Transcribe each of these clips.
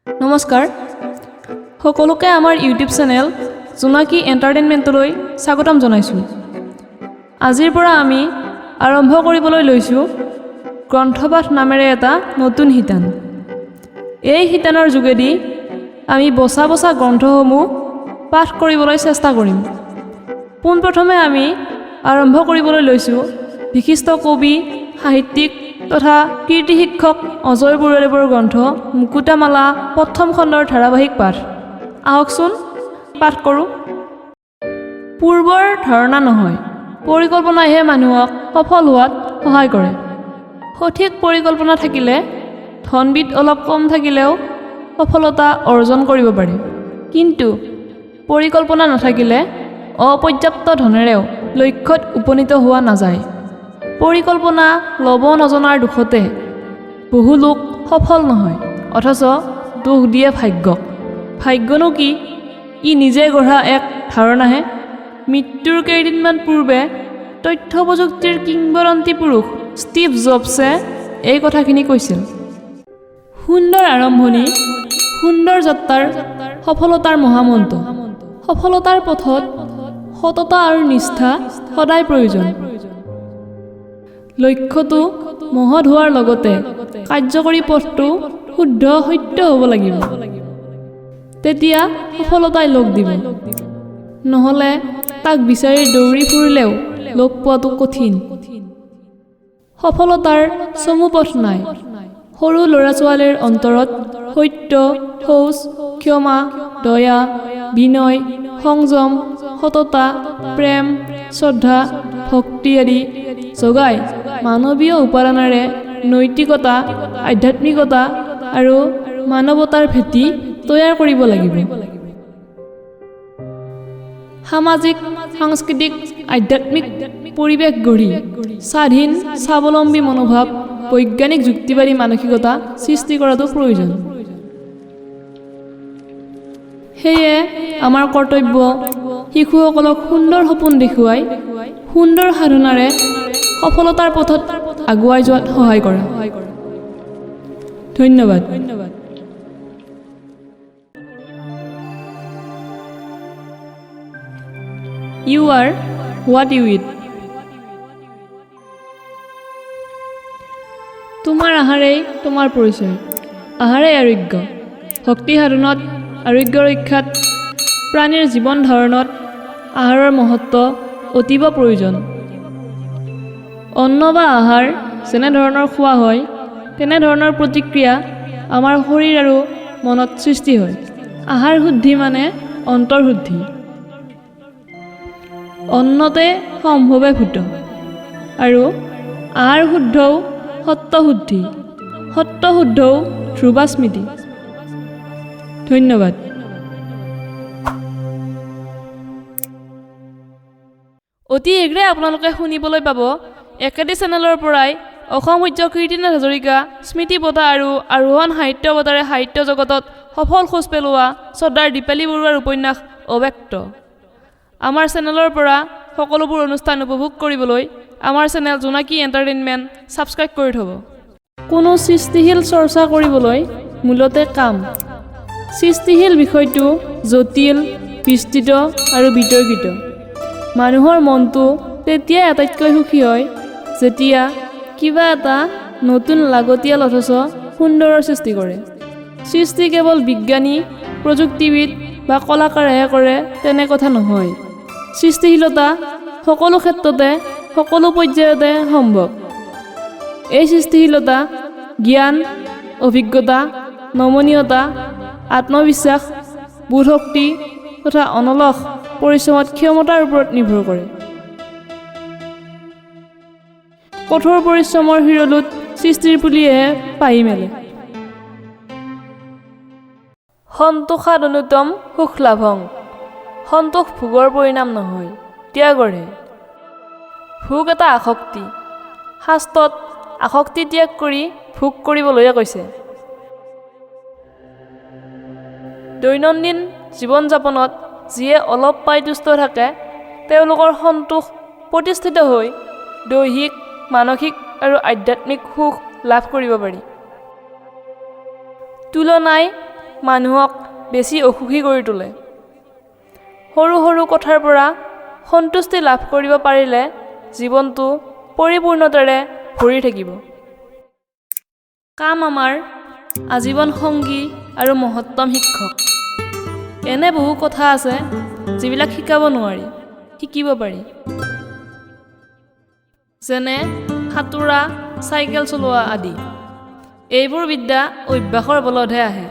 নমস্কাৰ সকলোকে, আমাৰ ইউটিউব চেনেল জোনাকী এণ্টাৰটেইনমেণ্টলৈ স্বাগতম জনাইছোঁ। আজিৰ পৰা আমি আৰম্ভ কৰিবলৈ লৈছোঁ গ্ৰন্থপাঠ নামেৰে এটা নতুন শিতান। এই শিতানৰ যোগেদি আমি বচা বচা গ্ৰন্থসমূহ পাঠ কৰিবলৈ চেষ্টা কৰিম। পোনপ্ৰথমে আমি আৰম্ভ কৰিবলৈ লৈছোঁ বিশিষ্ট কবি, সাহিত্যিক তথা কীৰ্তি শিক্ষক অজয় বৰুৱাদেৱৰ গ্ৰন্থ মুকুতামালা প্ৰথম খণ্ডৰ ধাৰাবাহিক পাঠ। আহকচোন, পাঠ কৰোঁ। পূৰ্বৰ ধাৰণা নহয়, পৰিকল্পনাইহে মানুহক সফল হোৱাত সহায় কৰে। সঠিক পৰিকল্পনা থাকিলে ধনবিত অলপ কম থাকিলেও সফলতা অৰ্জন কৰিব পাৰে। কিন্তু পৰিকল্পনা নাথাকিলে অপৰ্যাপ্ত ধনেৰেও লক্ষ্যত উপনীত হোৱা নাযায়। পৰিকল্পনা ল'ব নজনাৰ দোষতে বহু লোক সফল নহয়, অথচ দোষ দিয়ে ভাগ্যক। ভাগ্যনো কি? ই নিজে গঢ়া এক ধাৰণাহে। মৃত্যুৰ কেইদিনমান পূৰ্বে তথ্য প্ৰযুক্তিৰ কিংবদন্তি পুৰুষ ষ্টিভ জবছে এই কথাখিনি কৈছিল। সুন্দৰ আৰম্ভণি সুন্দৰ যাত্ৰাৰ সফলতাৰ মহামন্ত্ৰ। সফলতাৰ পথত সততা আৰু নিষ্ঠা সদায় প্ৰয়োজন। লক্ষ্যটো মহৎ হোৱাৰ লগতে কাৰ্যকৰী পথটো শুদ্ধ সত্য হ'ব লাগিব। তেতিয়া সফলতাই লগ দিব। নহ'লে তাক বিচাৰি দৌৰি ফুৰিলেও লগ পোৱাটো কঠিন। সফলতাৰ চমু পথ নাই। সৰু ল'ৰা ছোৱালীৰ অন্তৰত সত্য, শৌচ, ক্ষমা, দয়া, বিনয়, সংযম, সততা, প্ৰেম, শ্ৰদ্ধা, ভক্তি আদি জগাই মানৱীয় উপাদানেৰে নৈতিকতা, আধ্যাত্মিকতা আৰু মানৱতাৰ ভেটি তৈয়াৰ কৰিব লাগিব। সামাজিক, সাংস্কৃতিক, আধ্যাত্মিক পৰিৱেশ গঢ়ি স্বাধীন, স্বাৱলম্বী মনোভাৱ, বৈজ্ঞানিক যুক্তিবাদী মানসিকতা সৃষ্টি কৰাটো প্ৰয়োজন। সেয়ে আমাৰ কৰ্তব্য শিশুসকলক সুন্দৰ সপোন দেখুৱাই সুন্দৰ সাধনাৰে সফলতাৰ পথত আগুৱাই যোৱাত সহায় কৰা। ধন্যবাদ। You are what you eat. তোমাৰ আহাৰেই তোমাৰ পৰিচয়। আহাৰেই আৰোগ্য। ভক্তি সাধনত, আৰোগ্য ৰক্ষাত, প্ৰাণীৰ জীৱন ধাৰণত আহাৰৰ মহত্ব অতীৱ প্ৰয়োজন। অন্ন বা আহাৰ যেনেধৰণৰ খোৱা হয়, তেনেধৰণৰ প্ৰতিক্ৰিয়া আমাৰ শৰীৰ আৰু মনত সৃষ্টি হয়। আহাৰ শুদ্ধি মানে অন্তৰশুদ্ধি। অন্নতে সম্ভৱে ভূত আৰু আহাৰ শুদ্ধও সত্বশুদ্ধি, সত্বশুদ্ধও ধ্ৰুৱা স্মৃতি। ধন্যবাদ। অতি শীঘ্ৰে আপোনালোকে শুনিবলৈ পাব একেটি চেনেলৰ পৰাই অসম সূৰ্য কীৰ্তিনাথ হাজৰিকা স্মৃতি বঁটা আৰু আৰোহণ সাহিত্য বঁটাৰে সাহিত্য জগতত সফল খোজ পেলোৱা শ্ৰদ্ধাৰ দীপালী বৰুৱাৰ উপন্যাস অব্যক্ত। আমাৰ চেনেলৰ পৰা সকলোবোৰ অনুষ্ঠান উপভোগ কৰিবলৈ আমাৰ চেনেল জোনাকী এণ্টাৰটেইনমেণ্ট ছাবস্ক্ৰাইব কৰি থ'ব। কোনো সৃষ্টিশীল চৰ্চা কৰিবলৈ মূলতে কাম। সৃষ্টিশীল বিষয়টো জটিল, বিস্তৃত আৰু বিতৰ্কিত। মানুহৰ মনটো তেতিয়াই আটাইতকৈ সুখী হয় যেতিয়া কিবা এটা নতুন, লাগতিয়াল অথচ সুন্দৰৰ সৃষ্টি কৰে। সৃষ্টি কেৱল বিজ্ঞানী, প্ৰযুক্তিবিদ বা কলাকাৰেহে কৰে তেনে কথা নহয়। সৃষ্টিশীলতা সকলো ক্ষেত্ৰতে, সকলো পৰ্যায়তে সম্ভৱ। এই সৃষ্টিশীলতা জ্ঞান, অভিজ্ঞতা, নমনীয়তা, আত্মবিশ্বাস, বোধশক্তি তথা অনলস পৰিশ্ৰমত ক্ষমতাৰ ওপৰত নিৰ্ভৰ কৰে। কঠোৰ পৰিশ্ৰমৰ সীৰলুত সৃষ্টিৰ পুলিয়েহে পাহি মেলে। সন্তোষাদনুতম সুখ লাভং। সন্তোষ ভোগৰ পৰিণাম নহয়, ত্যাগৰহে। ভোগ এটা আসক্তি। শাস্ত্ৰত আসক্তি ত্যাগ কৰি ভোগ কৰিবলৈহে কৈছে। দৈনন্দিন জীৱন যাপনত যিয়ে অলপ পাই তুষ্ট থাকে, তেওঁলোকৰ সন্তোষ প্ৰতিষ্ঠিত হৈ দৈহিক, মানসিক আৰু আধ্যাত্মিক সুখ লাভ কৰিব পাৰি। তুলনাই মানুহক বেছি অসুখী কৰি তোলে। সৰু সৰু কথাৰ পৰা সন্তুষ্টি লাভ কৰিব পাৰিলে জীৱনটো পৰিপূৰ্ণতাৰে ভৰি থাকিব। কাম আমাৰ আজীৱন সংগী আৰু মহত্তম শিক্ষক। এনে বহু কথা আছে যিবিলাক শিকাব নোৱাৰি, শিকিব পাৰি। যেনে সাঁতোৰা, চাইকেল চলোৱা আদি। এইবোৰ বিদ্যা অভ্যাসৰ বলতহে আহে।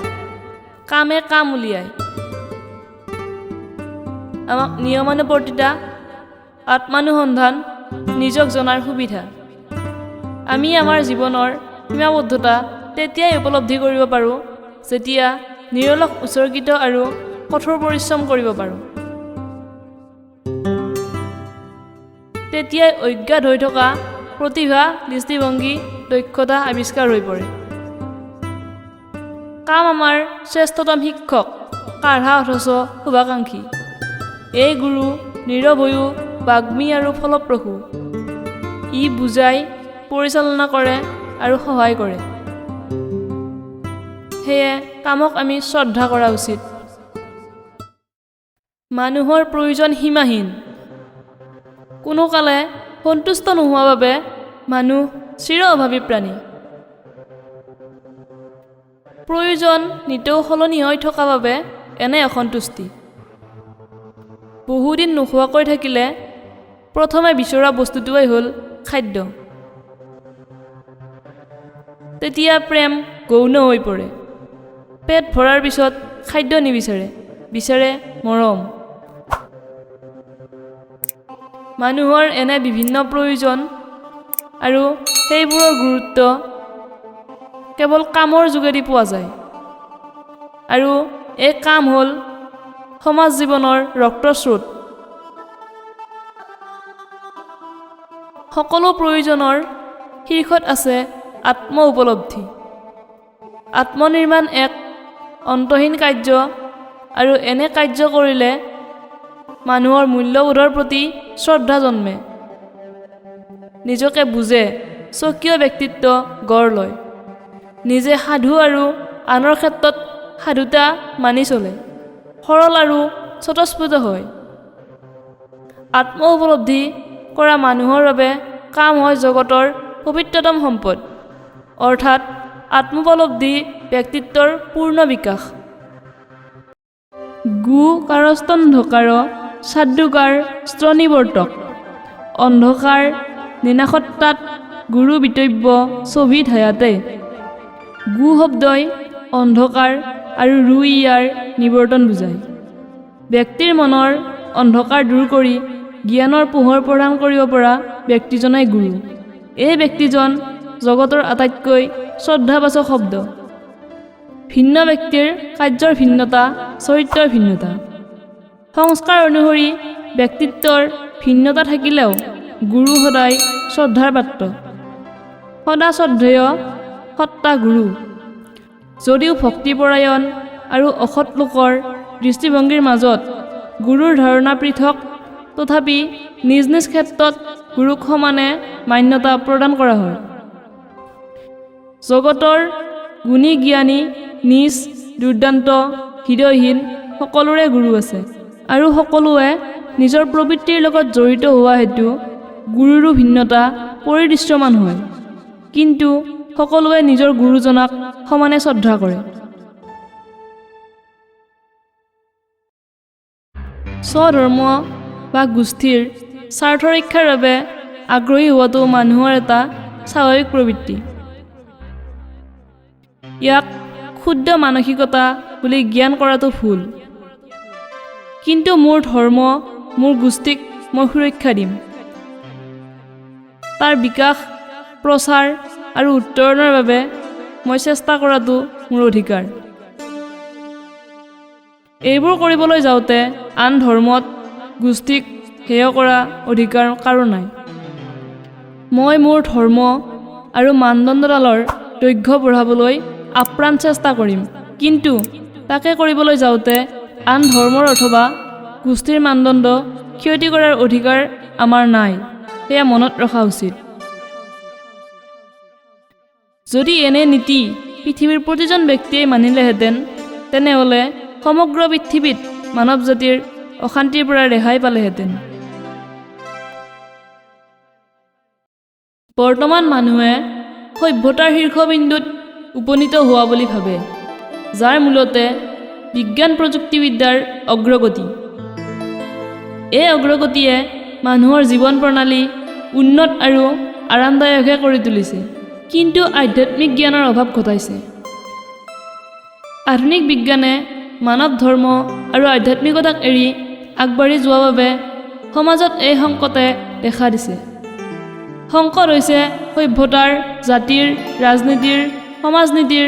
কামে কাম উলিয়ায়। আমাক নিয়মানুৱৰ্তিতা, আত্মানুসন্ধান, নিজক জনাৰ সুবিধা। আমি আমাৰ জীৱনৰ সীমাবদ্ধতা তেতিয়াই উপলব্ধি কৰিব পাৰোঁ যেতিয়া নিৰলস উৎসৰ্গিত আৰু কঠোৰ পৰিশ্ৰম কৰিব পাৰোঁ। তেতিয়াই অজ্ঞাত হৈ থকা প্ৰতিভা, দৃষ্টিভংগী, দক্ষতা আৱিষ্কাৰ হৈ পৰে। কাম আমাৰ শ্ৰেষ্ঠতম শিক্ষক, কাঢ়া অথচ শুভাকাংক্ষী। এই গুৰু নীৰৱ হৈও বাগ্মী আৰু ফলপ্ৰসূ। ই বুজায়, পৰিচালনা কৰে আৰু সহায় কৰে। সেয়ে কামক আমি শ্ৰদ্ধা কৰা উচিত। মানুহৰ প্ৰয়োজন সীমাহীন। কোনো কালে সন্তুষ্ট নোহোৱা বাবে মানুহ চিৰ অভাৱী প্ৰাণী। প্ৰয়োজন নিতৌ সলনি হৈ থকা বাবে এনে অসন্তুষ্টি। বহুদিন নোখোৱাকৈ থাকিলে প্ৰথমে বিচৰা বস্তুটোৱেই হ'ল খাদ্য। তেতিয়া প্ৰেম গৌণ হৈ পৰে। পেট ভৰাৰ পিছত খাদ্য নিবিচাৰে, বিচাৰে মৰম। মানুহৰ এনে বিভিন্ন প্ৰয়োজন আৰু সেইবোৰৰ গুৰুত্ব কেৱল কামৰ যোগেদি পোৱা যায়। আৰু এই কাম হ'ল সমাজ জীৱনৰ ৰক্তস্ৰোত। সকলো প্ৰয়োজনৰ শীৰ্ষত আছে আত্ম উপলব্ধি। আত্মনিৰ্মাণ এক অন্তহীন কাৰ্য আৰু এনে কাৰ্য কৰিলে মানুহৰ মূল্যবোধৰ প্ৰতি শ্ৰদ্ধা জন্মে, নিজকে বুজে, স্বকীয় ব্যক্তিত্ব গঢ় লয়, নিজে সাধু আৰু আনৰ ক্ষেত্ৰত সাধুতা মানি চলে, সৰল আৰু স্বতঃস্ফূৰ্ত হয়। আত্ম উপলব্ধি কৰা মানুহৰ বাবে কাম হয় জগতৰ পবিত্ৰতম সম্পদ, অৰ্থাৎ আত্মোপলব্ধি ব্যক্তিত্বৰ পূৰ্ণ বিকাশ। গু কাৰস্তন্ধকাৰ চাদ্যুকাৰ স্ত্ৰনিৱৰ্তক অন্ধকাৰ নিনাশত্তাত গুৰু বিতব্য ছবিধায়াতে। গু শব্দই অন্ধকাৰ আৰু ৰু ইয়াৰ নিৱৰ্তন বুজায়। ব্যক্তিৰ মনৰ অন্ধকাৰ দূৰ কৰি জ্ঞানৰ পোহৰ প্ৰদান কৰিব পৰা ব্যক্তিজনেই গুৰু। এই ব্যক্তিজন জগতৰ আটাইতকৈ শ্ৰদ্ধাবাচক শব্দ। ভিন্ন ব্যক্তিৰ কাৰ্যৰ ভিন্নতা, চৰিত্ৰৰ ভিন্নতা। সংস্কাৰ অনুসৰি ব্যক্তিত্বৰ ভিন্নতা থাকিলেও গুৰু সদায় শ্ৰদ্ধাৰ পাত্ৰ। সদা শ্ৰদ্ধেয় সত্তা গুৰু। যদিও ভক্তিপৰায়ণ আৰু অসৎ লোকৰ দৃষ্টিভংগীৰ মাজত গুৰুৰ ধাৰণা পৃথক, তথাপি নিজ নিজ ক্ষেত্ৰত গুৰুক সমানে মান্যতা প্ৰদান কৰা হয়। জগতৰ গুণী জ্ঞানী, নীচ, দুৰ্দান্ত, হৃদয়হীন সকলোৰে গুৰু আছে আৰু সকলোৱে নিজৰ প্ৰবৃত্তিৰ লগত জড়িত হোৱা হেতু গুৰুৰো ভিন্নতা পৰিদৃশ্যমান হয়। কিন্তু সকলোৱে নিজৰ গুৰুজনাক সমানে শ্ৰদ্ধা কৰে। স্বধৰ্ম বা গোষ্ঠীৰ স্বাৰ্থ ৰক্ষাৰ বাবে আগ্ৰহী হোৱাটো মানুহৰ এটা স্বাভাৱিক প্ৰবৃত্তি। ইয়াক ক্ষুদ্ৰ মানসিকতা বুলি জ্ঞান কৰাটো ভুল। কিন্তু মোৰ ধৰ্ম, মোৰ গোষ্ঠীক মই সুৰক্ষা দিম, তাৰ বিকাশ, প্ৰচাৰ আৰু উত্তৰণৰ বাবে মই চেষ্টা কৰাটো মোৰ অধিকাৰ। এইবোৰ কৰিবলৈ যাওঁতে আন ধৰ্মত গোষ্ঠীক হেয় কৰা অধিকাৰ কাৰো নাই। মই মোৰ ধৰ্ম আৰু মানদণ্ডডালৰ দৈৰ্ঘ্য বঢ়াবলৈ আপ্ৰাণ চেষ্টা কৰিম, কিন্তু তাকে কৰিবলৈ যাওঁতে আন ধৰ্মৰ অথবা গোষ্ঠীৰ মানদণ্ড ক্ষতি কৰাৰ অধিকাৰ আমাৰ নাই, সেয়া মনত ৰখা উচিত। যদি এনে নীতি পৃথিৱীৰ প্ৰতিজন ব্যক্তিয়েই মানিলেহেঁতেন, তেনেহ'লে সমগ্ৰ পৃথিৱীত মানৱ জাতিৰ অশান্তিৰ পৰা ৰেহাই পালেহেঁতেন। বৰ্তমান মানুহে সভ্যতাৰ শীৰ্ষবিন্দুত উপনীত হোৱা বুলি ভাবে, যাৰ মূলতে বিজ্ঞান প্ৰযুক্তিবিদ্যাৰ অগ্ৰগতি। এই অগ্ৰগতিয়ে মানুহৰ জীৱন প্ৰণালী উন্নত আৰু আৰামদায়কহে কৰি তুলিছে, কিন্তু আধ্যাত্মিক জ্ঞানৰ অভাৱ ঘটাইছে। আধুনিক বিজ্ঞানে মানৱ ধৰ্ম আৰু আধ্যাত্মিকতাক এৰি আগবাঢ়ি যোৱাৰ বাবে সমাজত এই সংকটে দেখা দিছে। সংকট হৈছে সভ্যতাৰ, জাতিৰ, ৰাজনীতিৰ, সমাজনীতিৰ,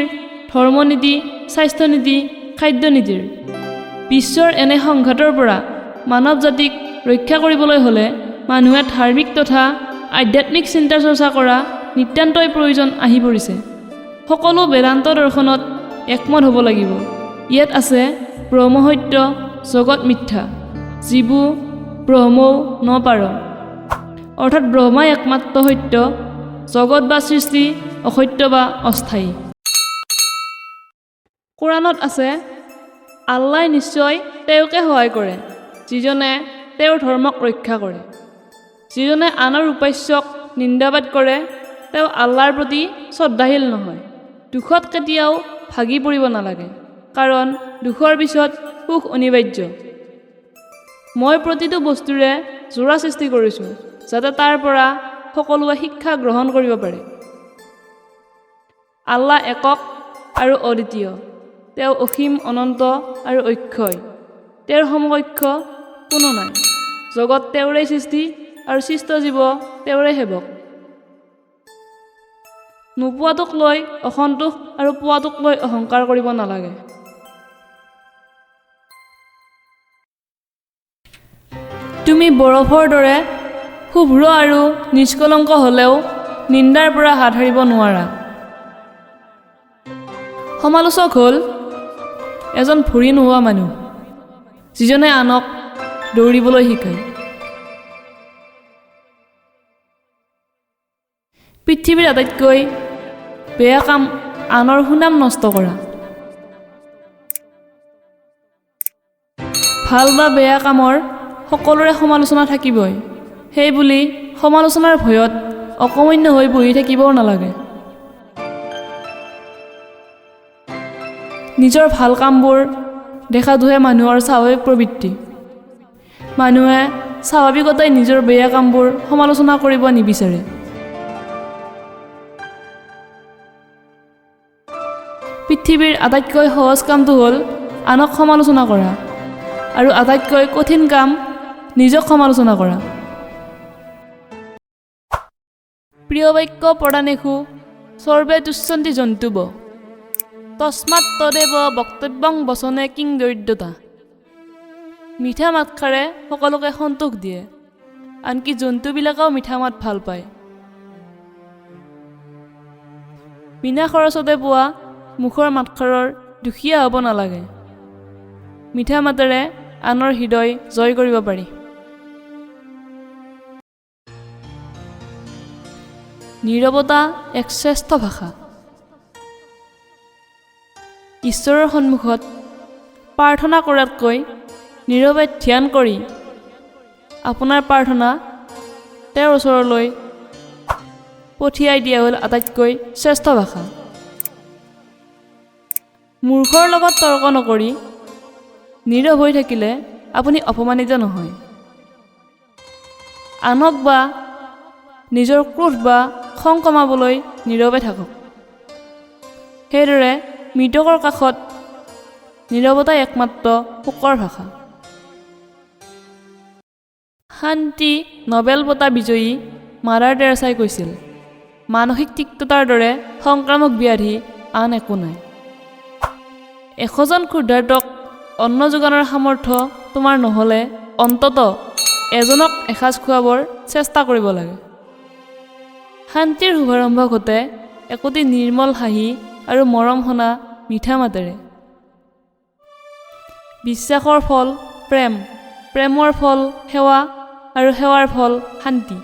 ধৰ্মনীতি, স্বাস্থ্যনীতি, খাদ্যনীতিৰ। বিশ্বৰ এনে সংঘাতৰ পৰা মানৱ জাতিক ৰক্ষা কৰিবলৈ হ'লে মানুহে ধাৰ্মিক তথা আধ্যাত্মিক চিন্তা চৰ্চা কৰা নিতান্তই প্ৰয়োজন আহি পৰিছে। সকলো বেদান্ত দৰ্শনত একমত হ'ব লাগিব। ইয়াত আছে ব্ৰহ্মসত্য, জগত মিথ্যা, জীৱো ব্ৰহ্মও ন পাৰ, অৰ্থাৎ ব্ৰহ্মাই একমাত্ৰ সত্য, জগত বা সৃষ্টি অসত্য বা অস্থায়ী। কোৰাণত আছে, আল্লাই নিশ্চয় তেওঁকে সহায় কৰে যিজনে তেওঁৰ ধৰ্মক ৰক্ষা কৰে। যিজনে আনৰ উপাস্যক নিন্দাবাদ কৰে তেওঁ আল্লাৰ প্ৰতি শ্ৰদ্ধাশীল নহয়। দুখত কেতিয়াও ভাগি পৰিব নালাগে, কাৰণ দুখৰ পিছত সুখ অনিবাৰ্য। মই প্ৰতিটো বস্তুৰে যোৰা সৃষ্টি কৰিছোঁ, যাতে তাৰ পৰা সকলোৱে শিক্ষা গ্ৰহণ কৰিব পাৰে। আল্লাহ একক আৰু অদ্বিতীয়। তেওঁ অসীম, অনন্ত আৰু অক্ষয়। তেওঁৰ সমকক্ষ কোনো নাই। জগত তেওঁৰেই সৃষ্টি আৰু সৃষ্ট জীৱ তেওঁৰে সেৱক। নোপোৱাটোক লৈ অসন্তোষ আৰু পোৱাটোক লৈ অহংকাৰ কৰিব নালাগে। তুমি বৰফৰ দৰে শুভ্ৰ আৰু নিষ্কলংক হ'লেও নিন্দাৰ পৰা হাত সাৰিব নোৱাৰা। সমালোচক হ'ল এজন ভৰি নোহোৱা মানুহ, যিজনে আনক দৌৰিবলৈ শিকায়। পৃথিৱীৰ আটাইতকৈ বেয়া কাম আনৰ সুনাম নষ্ট কৰা। ভাল বা বেয়া কামৰ সকলোৰে সমালোচনা থাকিবই, সেইবুলি সমালোচনাৰ ভয়ত অকমন্য হৈ বহি থাকিবও নালাগে। নিজৰ ভাল কামবোৰ দেখাটোহে মানুহৰ স্বাভাৱিক প্ৰবৃত্তি। মানুহে স্বাভাৱিকতেই নিজৰ বেয়া কামবোৰ সমালোচনা কৰিব নিবিচাৰে। পৃথিৱীৰ আটাইতকৈ সহজ কামটো হ'ল আনক সমালোচনা কৰা আৰু আটাইতকৈ কঠিন কাম নিজক সমালোচনা কৰা। প্ৰিয় বাক্য প্ৰদানেষু সৰ্বে তুষ্যন্তি জন্তুব, তস্মাৎ তদেৱ বক্তব্যং বচনে কিং দৰিদ্ৰতা। মিঠা মাতষাৰে সকলোকে সন্তোষ দিয়ে, আনকি জন্তুবিলাকেও মিঠা মাত ভাল পায়। বিনা খৰচতে পোৱা মুখৰ মাতষাৰৰ দুখীয়া হ'ব নালাগে। মিঠা মাতেৰে আনৰ হৃদয় জয় কৰিব পাৰি। নীৰৱতা এক শ্ৰেষ্ঠ ভাষা। ঈশ্বৰৰ সন্মুখত প্ৰাৰ্থনা কৰাতকৈ নীৰৱে ধ্যান কৰি আপোনাৰ প্ৰাৰ্থনা তেওঁৰ ওচৰলৈ পঠিয়াই দিয়া হ'ল আটাইতকৈ শ্ৰেষ্ঠ ভাষা। মূৰ্খৰ লগত তৰ্ক নকৰি নীৰৱ হৈ থাকিলে আপুনি অপমানিত নহয়। আনক বা নিজৰ ক্ৰোধ বা খং কমাবলৈ নীৰৱে থাকক। সেইদৰে মৃতকৰ কাষত নীৰৱতাই একমাত্ৰ শোকৰ ভাষা। শান্তি নবেল বঁটা বিজয়ী মাদাৰ টেৰেছাই কৈছিল, মানসিক তিক্ততাৰ দৰে সংক্ৰামক ব্যাধি আন একো নাই। 100জন ক্ষুধাৰ্তক অন্ন যোগানৰ সামৰ্থ্য তোমাৰ নহ'লে অন্ততঃ এজনক এসাঁজ খুৱাবৰ চেষ্টা কৰিব লাগে। শান্তিৰ শুভাৰম্ভ ঘটে একোটি নিৰ্মল হাঁহি আৰু মৰম সনা মিঠা মাতেৰে। বিশ্বাসৰ ফল প্ৰেম, প্ৰেমৰ ফল সেৱা আৰু সেৱাৰ ফল শান্তি।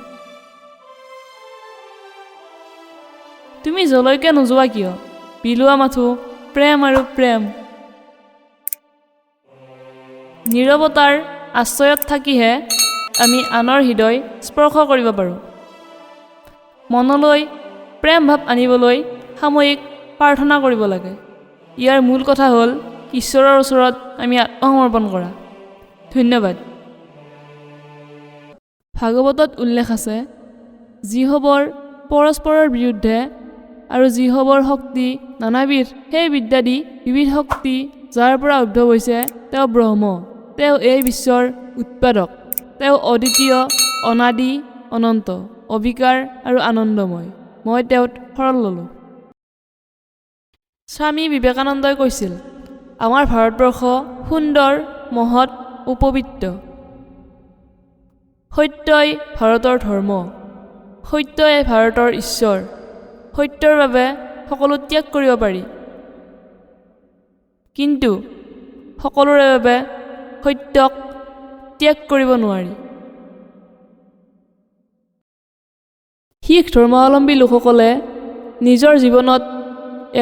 তুমি যলৈকে নোযোৱা কিয়, বিলোৱা মাথো প্ৰেম আৰু প্ৰেম। নীৰৱতাৰ আশ্ৰয়ত থাকিহে আমি আনৰ হৃদয় স্পৰ্শ কৰিব পাৰোঁ। মনলৈ প্ৰেম ভাৱ আনিবলৈ সাময়িক প্ৰাৰ্থনা কৰিব লাগে। ইয়াৰ মূল কথা হ'ল ঈশ্বৰৰ ওচৰত আমি আত্মসমৰ্পণ কৰা। ধন্যবাদ। ভাগৱতত উল্লেখ আছে, যিসৱৰ পৰস্পৰৰ বিৰুদ্ধে আৰু যিসৱৰ শক্তি নানাবিধ, সেই বিদ্যাদি বিবিধ শক্তি যাৰ পৰা উদ্ভৱ হৈছে, তেওঁ ব্ৰহ্ম। তেওঁ এই বিশ্বৰ উৎপাদক। তেওঁ অদ্বিতীয়, অনাদি, অনন্ত, অবিকাৰ আৰু আনন্দময়। মই তেওঁত শৰণ ল'লোঁ। স্বামী বিবেকানন্দই কৈছিল, আমাৰ ভাৰতবৰ্ষ সুন্দৰ, মহৎ ও পবিত্ৰ। সত্যই ভাৰতৰ ধৰ্ম, সত্যই ভাৰতৰ ঈশ্বৰ। সত্যৰ বাবে সকলো ত্যাগ কৰিব পাৰি, কিন্তু সকলোৰে বাবে সত্যক ত্যাগ কৰিব নোৱাৰি। শিখ ধৰ্মাৱলম্বী লোকসকলে নিজৰ জীৱনত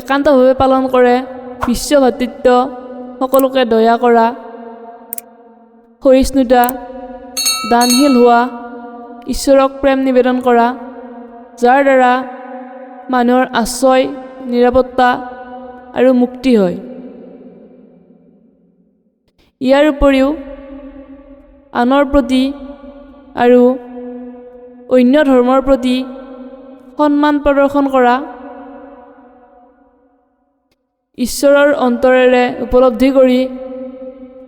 একান্তভাৱে পালন কৰে বিশ্ব ভাতৃত্ব, সকলোকে দয়া কৰা, সহিষ্ণুতা, দানশীল হোৱা, ঈশ্বৰক প্ৰেম নিবেদন কৰা, যাৰ দ্বাৰা মানুহৰ আশ্ৰয়, নিৰাপত্তা আৰু মুক্তি হয়। ইয়াৰ উপৰিও আনৰ প্ৰতি আৰু অন্য ধৰ্মৰ প্ৰতি সন্মান প্ৰদৰ্শন কৰা, ঈশ্বৰৰ অন্তৰেৰে উপলব্ধি কৰি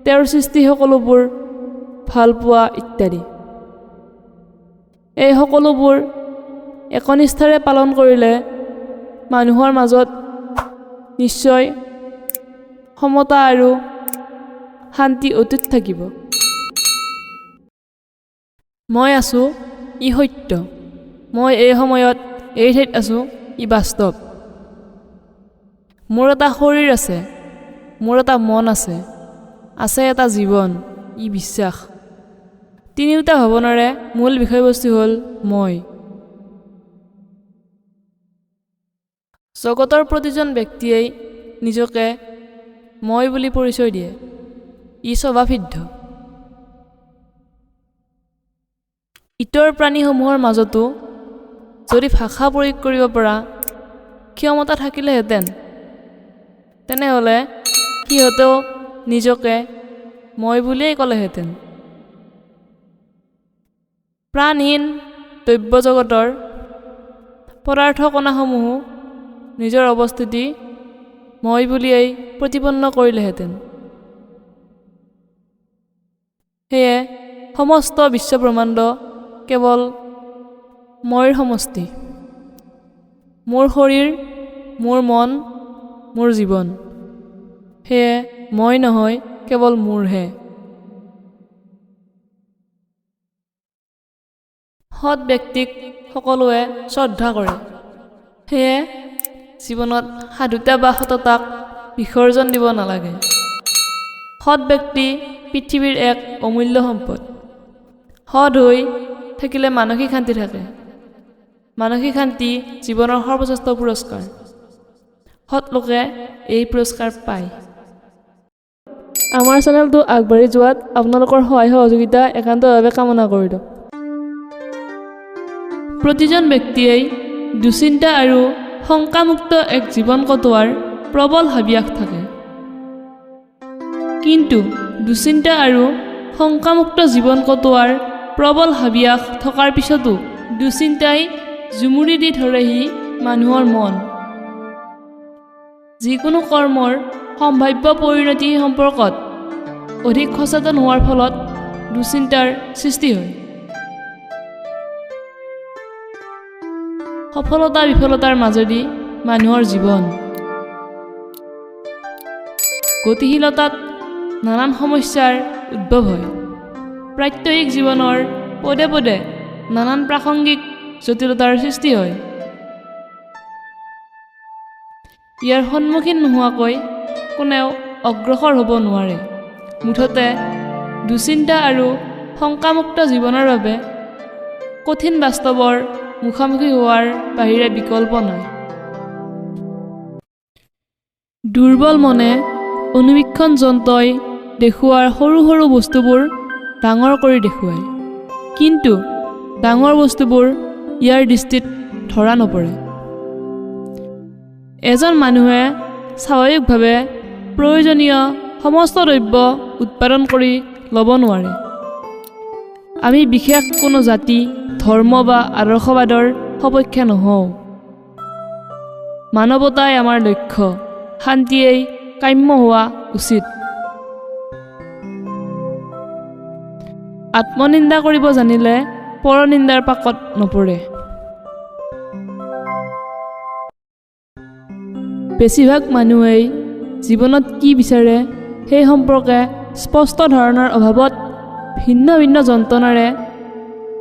তেওঁৰ সৃষ্টি সকলোবোৰ ভাল পোৱা ইত্যাদি। এই সকলোবোৰ একনিষ্ঠাৰে পালন কৰিলে মানুহৰ মাজত নিশ্চয় সমতা আৰু শান্তি অটুট থাকিব। মই আছোঁ, ই সত্য। মই এই সময়ত এই ঠাইত আছোঁ, ই বাস্তৱ। মোৰ এটা শৰীৰ আছে, মোৰ এটা মন আছে, আছে এটা জীৱন, ই বিশ্বাস। তিনিওটা ভাৱনাৰে মূল বিষয়বস্তু হ'ল মই। জগতৰ প্ৰতিজন ব্যক্তিয়েই নিজকে মই বুলি পৰিচয় দিয়ে, ই স্বভাৱসিদ্ধ। ইতৰ প্ৰাণীসমূহৰ মাজতো যদি ভাষা প্ৰয়োগ কৰিব পৰা ক্ষমতা থাকিলেহেঁতেন, তেনেহ'লে সিহঁতেও নিজকে মই বুলিয়েই ক'লেহেঁতেন। প্ৰাণহীন দ্ৰব্য জগতৰ পদাৰ্থ কণাসমূহো নিজৰ অৱস্থিতি মই বুলিয়েই প্ৰতিপন্ন কৰিলেহেঁতেন। সেয়ে সমস্ত বিশ্বব্ৰহ্মাণ্ড কেৱল মইৰ সমষ্টি। মোৰ শৰীৰ, মোৰ মন, মোৰ জীৱন। সেয়ে মই নহয়, কেৱল মোৰহে। সৎ ব্যক্তিক সকলোৱে শ্ৰদ্ধা কৰে। সেয়ে জীৱনত সাধুতা বা সততাক বিসৰ্জন দিব নালাগে। সৎ ব্যক্তি পৃথিৱীৰ এক অমূল্য সম্পদ। সৎ হৈ থাকিলে মানসিক শান্তি থাকে। মানসিক শান্তি জীৱনৰ সৰ্বশ্ৰেষ্ঠ পুৰস্কাৰ। সৎ লোকে এই পুৰস্কাৰ পায়। আমাৰ চেনেলটো আগবাঢ়ি যোৱাত আপোনালোকৰ সহায় সহযোগিতা একান্তভাৱে কামনা কৰিলোঁ। প্ৰতিজন ব্যক্তিয়েই দুশ্চিন্তা আৰু শংকামুক্ত এক জীৱন কটোৱাৰ প্ৰবল হাবিয়াস থাকে। কিন্তু দুশ্চিন্তা আৰু শংকামুক্ত জীৱন কটোৱাৰ প্ৰবল হাবিয়াস থকাৰ পিছতো দুশ্চিন্তাই জুমুৰি দি ধৰেহি মানুহৰ মন। যিকোনো কৰ্মৰ সম্ভাৱ্য পৰিণতি সম্পৰ্কত অধিক সচেতন হোৱাৰ ফলত দুশ্চিন্তাৰ সৃষ্টি হয়। সফলতা বিফলতাৰ মাজেদি মানুহৰ জীৱন। গতিশীলতাত নানান সমস্যাৰ উদ্ভৱ হয়। প্ৰাত্যহিক জীৱনৰ পদে পদে নানান প্ৰাসংগিক জটিলতাৰ সৃষ্টি হয়। ইয়াৰ সন্মুখীন নোহোৱাকৈ কোনেও অগ্ৰসৰ হ'ব নোৱাৰে। মুঠতে দুশ্চিন্তা আৰু শংকামুক্ত জীৱনৰ বাবে কঠিন বাস্তৱৰ মুখামুখি হোৱাৰ বাহিৰে বিকল্প নাই। দুৰ্বল মনে অনুবীক্ষণ যন্ত্ৰই দেখুওৱাৰ সৰু সৰু বস্তুবোৰ ডাঙৰ কৰি দেখুৱায়, কিন্তু ডাঙৰ বস্তুবোৰ ইয়াৰ দৃষ্টিত ধৰা নপৰে। এজন মানুহে স্বাভাৱিকভাৱে প্ৰয়োজনীয় সমস্ত দ্ৰব্য উৎপাদন কৰি ল'ব নোৱাৰে। আমি বিশেষ কোনো জাতি, ধৰ্ম বা আদৰ্শবাদৰ সপক্ষে নহওঁ। মানৱতাই আমাৰ লক্ষ্য, শান্তিয়েই কাম্য হোৱা উচিত। আত্মনিন্দা কৰিব জানিলে পৰনিন্দাৰ পাকত নপৰে। বেছিভাগ মানুহেই জীৱনত কি বিচাৰে সেই সম্পৰ্কে স্পষ্ট ধাৰণাৰ অভাৱত ভিন্ন ভিন্ন যন্ত্ৰণাৰে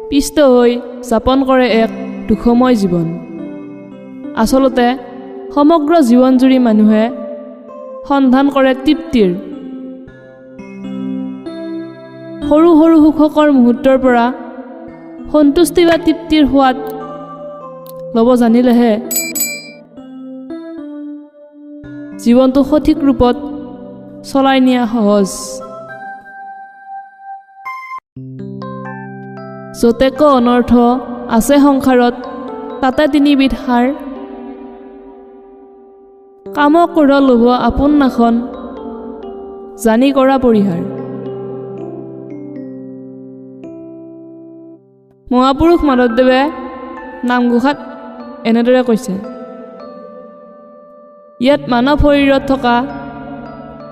পিষ্ট হৈ যাপন কৰে এক দুখময় জীৱন। আচলতে সমগ্ৰ জীৱনজুৰি মানুহে সন্ধান কৰে তৃপ্তিৰ। সৰু সৰু সুখকৰ মুহূৰ্তৰ পৰা সন্তুষ্টি বা তৃপ্তিৰ সোৱাদ ল'ব জানিলেহে জীৱনটো সঠিক ৰূপত চলাই নিয়া সহজ। যতেক অনৰ্থ আছে সংসাৰত, তাতে তিনিবিধ সাৰ। কাম ক্ৰোধ লোভ আপোন নাখন, জানি কৰা পৰিহাৰ। মহাপুৰুষ মাধৱদেৱে নামঘোষাত এনেদৰে কৈছে, ইয়াত মানৱ শৰীৰত থকা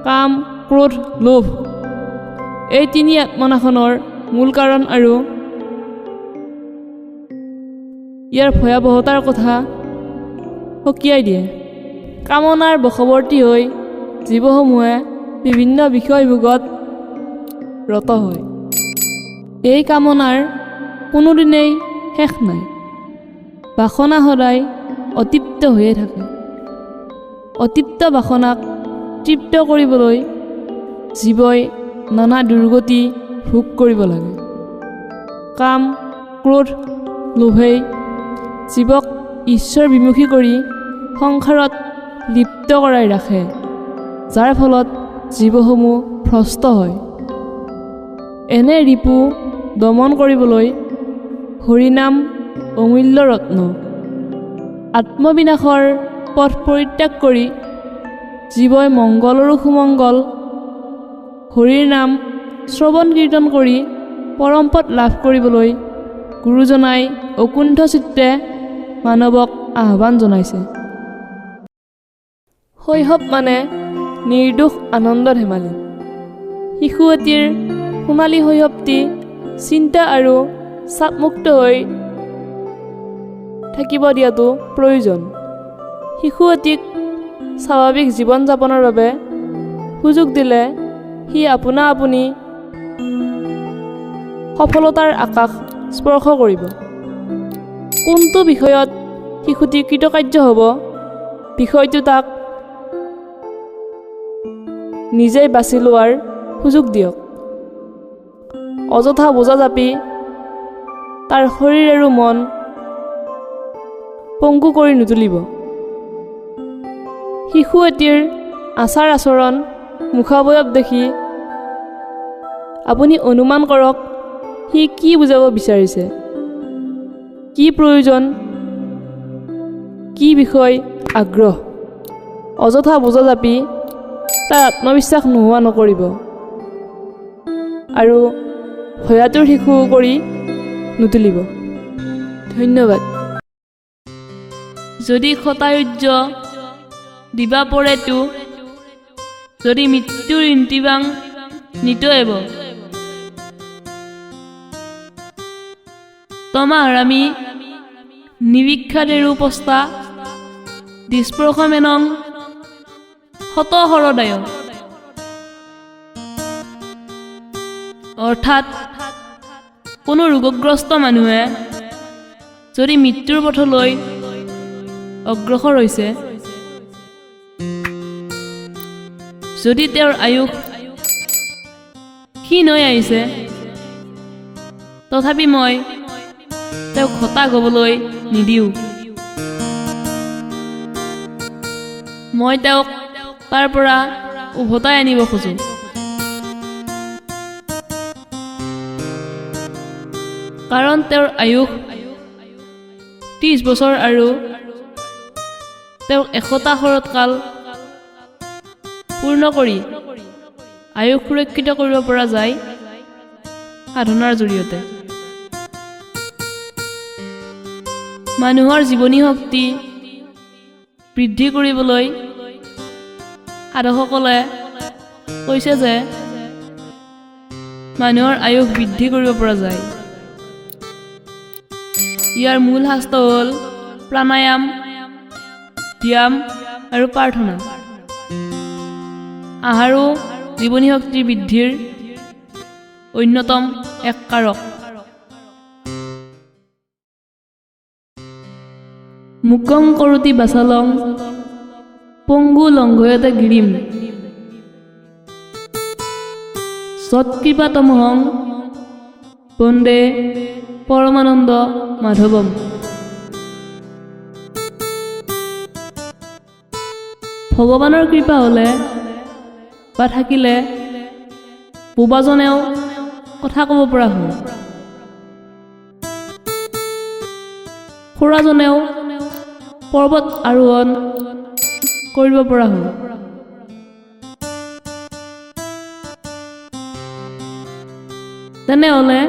কাম, ক্ৰোধ, লোভ এই তিনি আত্মনাশনৰ মূল কাৰণ আৰু ইয়াৰ ভয়াৱহতাৰ কথা সকীয়াই দিয়ে। কামনাৰ বশৱৰ্তী হৈ জীৱসমূহে বিভিন্ন বিষয়ভোগত ৰত হয়। এই কামনাৰ কোনোদিনেই শেষ নাই। বাসনা সদায় অতৃপ্ত হৈয়ে থাকে। অতৃপ্ত বাসনাক তৃপ্ত কৰিবলৈ জীৱই নানা দুৰ্গতি ভোগ কৰিব লাগে। কাম, ক্ৰোধ, লোভেই জীৱক ঈশ্বৰ বিমুখী কৰি সংসাৰত লিপ্ত কৰাই ৰাখে, যাৰ ফলত জীৱসমূহ ভ্ৰষ্ট হয়। এনে ৰিপু দমন কৰিবলৈ হৰিনাম অমূল্য ৰত্ন। আত্মবিনাশৰ পথ পৰিত্যাগ কৰি জীৱই মংগলৰো সুমংগল হৰিৰ নাম শ্ৰৱণ কীৰ্তন কৰি পৰমপদ লাভ কৰিবলৈ গুৰুজনাই অকুণ্ঠ চিত্তে মানৱক আহ্বান জনাইছে। শৈশৱ মানে নিৰ্দোষ আনন্দ ধেমালি। শিশু এটিৰ সোণালী শৈশৱটি চিন্তা আৰু চাপমুক্ত হৈ থাকিব দিয়াটো প্ৰয়োজন। শিশু এটিক স্বাভাৱিক জীৱন যাপনৰ বাবে সুযোগ দিলে সি আপোনা আপুনি সফলতাৰ আকাশ স্পৰ্শ কৰিব। কোনটো বিষয়ত শিশুটি কৃতকাৰ্য হ'ব, বিষয়টো তাক নিজেই বাছি লোৱাৰ সুযোগ দিয়ক। অযথা বোজা জাপি তাৰ শৰীৰ আৰু মন পংগু কৰি নুতুলিব। শিশু এটিৰ আচাৰ আচৰণ, মুখাৱয়ব দেখি আপুনি অনুমান কৰক সি কি বুজাব বিচাৰিছে, কি প্ৰয়োজন, কি বিষয় আগ্ৰহ। অযথা বোজা জাপি তাৰ আত্মবিশ্বাস নোহোৱা নকৰিব আৰু ভয়াতুৰ শিশু কৰি নুতুলিব। ধন্যবাদ। যদি শতায়ুৰ্য দিবা পৰেতো, যদি মৃত্যুৰ ইন্তিবাং নিত এব, তমা হাৰামি নিবীক্ষাদেৰু পস্তা দিস্পৰ্শমেনং শত শৰদায়। অৰ্থাৎ কোনো ৰোগগ্ৰস্ত মানুহে যদি মৃত্যুৰ পথলৈ অগ্ৰসৰ হৈছে, যদি তেওঁৰ আয়ুস ক্ষীণ হৈ আহিছে, তথাপি মই তেওঁক হতাশ হ'বলৈ নিদিওঁ। মই তেওঁক তাৰ পৰা উভতাই আনিব খোজোঁ। কাৰণ তেওঁৰ আয়ুস 30 বছৰ আৰু তেওঁক 100টা শৰৎকাল পূৰ্ণ কৰি আয়ুস সুৰক্ষিত কৰিব পৰা যায় সাধনাৰ জৰিয়তে। মানুহৰ জীৱনী শক্তি বৃদ্ধি কৰিবলৈ সাধকসকলে কৈছে যে মানুহৰ আয়ুস বৃদ্ধি কৰিব পৰা যায়। ইয়াৰ মূল শাস্ত্ৰ হ'ল প্ৰাণায়াম, ব্যায়াম আৰু প্ৰাৰ্থনা। আহাৰো জীৱনী শক্তি বৃদ্ধিৰ অন্যতম এক কাৰক। মুকং কৰোতি বাচালং পংগু লংঘয়তে গিৰিম সৎকৃপাতমহং বন্দে পৰমানন্দ মাধৱম। ভগৱানৰ কৃপা হ'লে বা থাকিলে বোবাজনেও কথা ক'ব পৰা হয়, খুৰাজনেও পৰ্বত আৰোহণ কৰিব পৰা হয়। তেনেহ'লে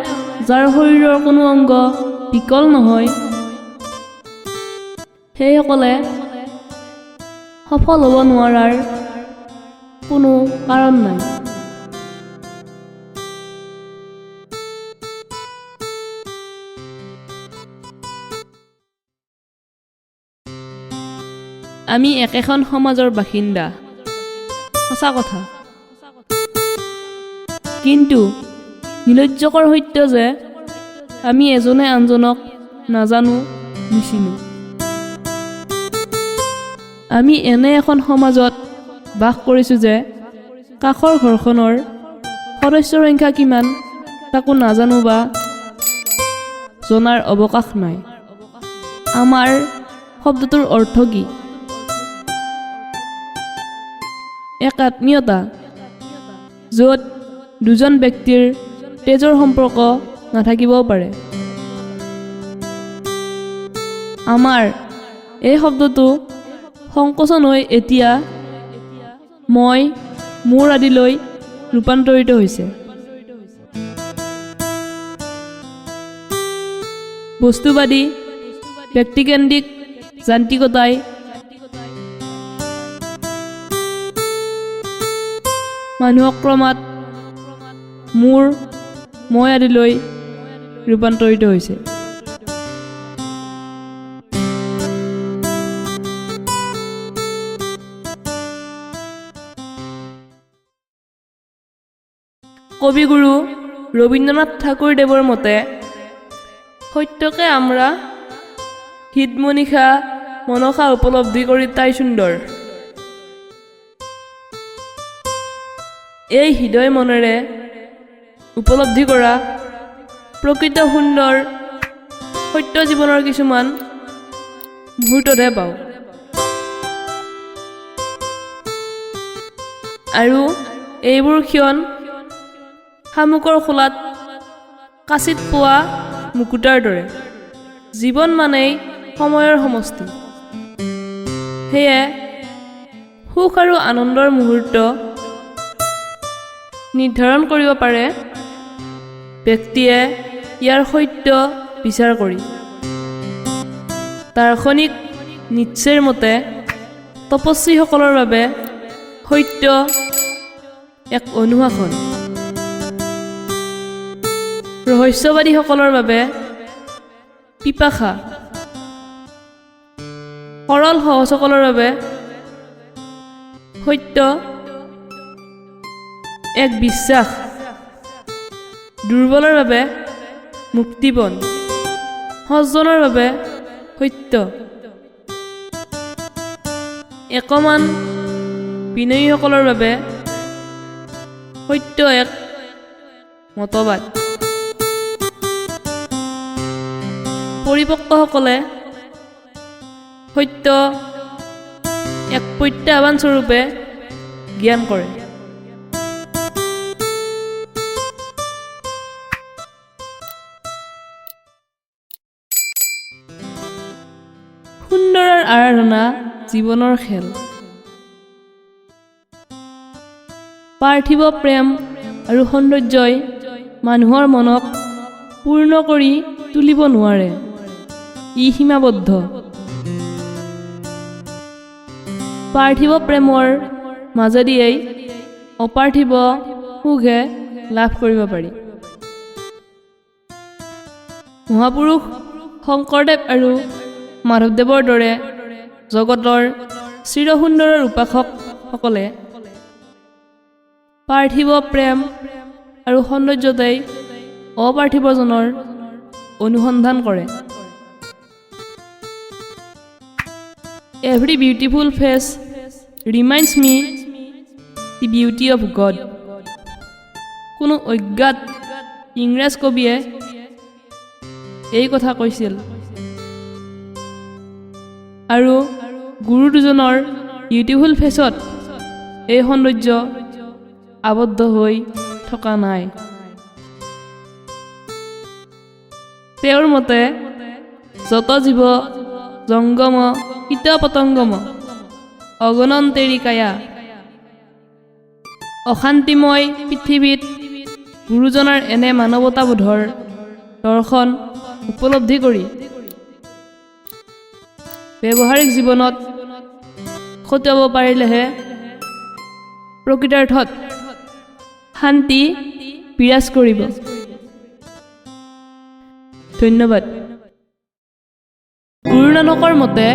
যাৰ শৰীৰৰ কোনো অংগ বিকল নহয়, সেইসকলে সফল হ'ব নোৱাৰাৰ কোনো কাৰণ নাই। আমি একেখন সমাজৰ বাসিন্দা, সঁচা কথা। কিন্তু নিৰ্লজ্জকৰ সত্য যে আমি এজনে আনজনক নাজানো, নিচিনো। আমি এনে এখন সমাজত বাস কৰিছোঁ যে কাষৰ ঘৰখনৰ সদস্যৰ সংখ্যা কিমান তাকো নাজানো বা জনাৰ অৱকাশ নাই। আমাৰ শব্দটোৰ অৰ্থ কি? এক আত্মীয়তা য'ত দুজন ব্যক্তিৰ তেজৰ সম্পৰ্ক নাথাকিবও পাৰে। আমাৰ এই শব্দটো সংকোচন হৈ এতিয়া মই, মোৰ আদিলৈ ৰূপান্তৰিত হৈছে। বস্তুবাদী ব্যক্তিকেন্দ্ৰিক যান্ত্ৰিকতাই মানুহক ক্ৰমাৎ মোৰ, মই আদিলৈ ৰূপান্তৰিত হৈছে। কবিগুৰু ৰবীন্দ্ৰনাথ ঠাকুৰদেৱৰ মতে সত্যকে আমৰা হৃদমনীষা মনসা উপলব্ধি কৰি তাই সুন্দৰ। এই হৃদয় মনেৰে উপলব্ধি কৰা প্ৰকৃত সুন্দৰ সত্য জীৱনৰ কিছুমান মুহূৰ্ততহে পাওঁ। আৰু এইবোৰ ক্ষণ শামুকৰ খোলাত কাচিত পোৱা মুকুতাৰ দৰে। জীৱন মানেই সময়ৰ সমষ্টি। সেয়ে সুখ আৰু আনন্দৰ মুহূৰ্ত নিৰ্ধাৰণ কৰিব পাৰে ব্যক্তিয়ে ইয়াৰ সত্য বিচাৰ কৰি। দাৰ্শনিক নিৎসেৰ মতে তপস্বীসকলৰ বাবে সত্য এক অনুশাসন, ৰহস্যবাদীসকলৰ বাবে পিপাসা, সৰল সহজসকলৰ বাবে সত্য এক বিশ্বাস, দুৰ্বলৰ বাবে মুক্তিপণ, সজ্জনৰ বাবে সত্য, একমান বিনয়ীসকলৰ বাবে সত্য এক মতবাদ। পৰিপক্কসকলে সত্য এক প্ৰত্যাহ্বানস্বৰূপে জ্ঞান কৰে। ঈশ্বৰৰ আৰাধনা জীৱনৰ খেল। পাৰ্থিৱ প্ৰেম আৰু সৌন্দৰ্যই মানুহৰ মনক পূৰ্ণ কৰি তুলিব নোৱাৰে, ই সীমাবদ্ধ। পাৰ্থিৱ প্ৰেমৰ মাজেদিয়েই অপাৰ্থিৱ সুখহে লাভ কৰিব পাৰি। মহাপুৰুষ শংকৰদেৱ আৰু মাধৱদেৱৰ দৰে জগতৰ চিৰসুন্দৰৰ উপাসকসকলে পাৰ্থিৱ প্ৰেম আৰু সৌন্দৰ্যতেই অপাৰ্থিৱজনৰ অনুসন্ধান কৰে। Every beautiful face reminds me the beauty of God. কোনো অজ্ঞাত ইংৰাজ কবিয়ে এই কথা কৈছিল আৰু গুৰু দুজনৰ বিউটিফুল ফেচত এই সৌন্দৰ্য আবদ্ধ হৈ থকা নাই। তেওঁৰ মতে যত জীৱ জংগম কীট পতংগম অগণন তেৰি কায়া। অশান্তিময় পৃথিৱীত গুৰুজনাৰ এনে মানৱতাবোধৰ দৰ্শন উপলব্ধি কৰি ব্যৱহাৰিক জীৱনত খটুৱাব পাৰিলেহে প্ৰকৃতাৰ্থত শান্তি বিৰাজ কৰিব। ধন্যবাদ। গুৰু নানকৰ মতে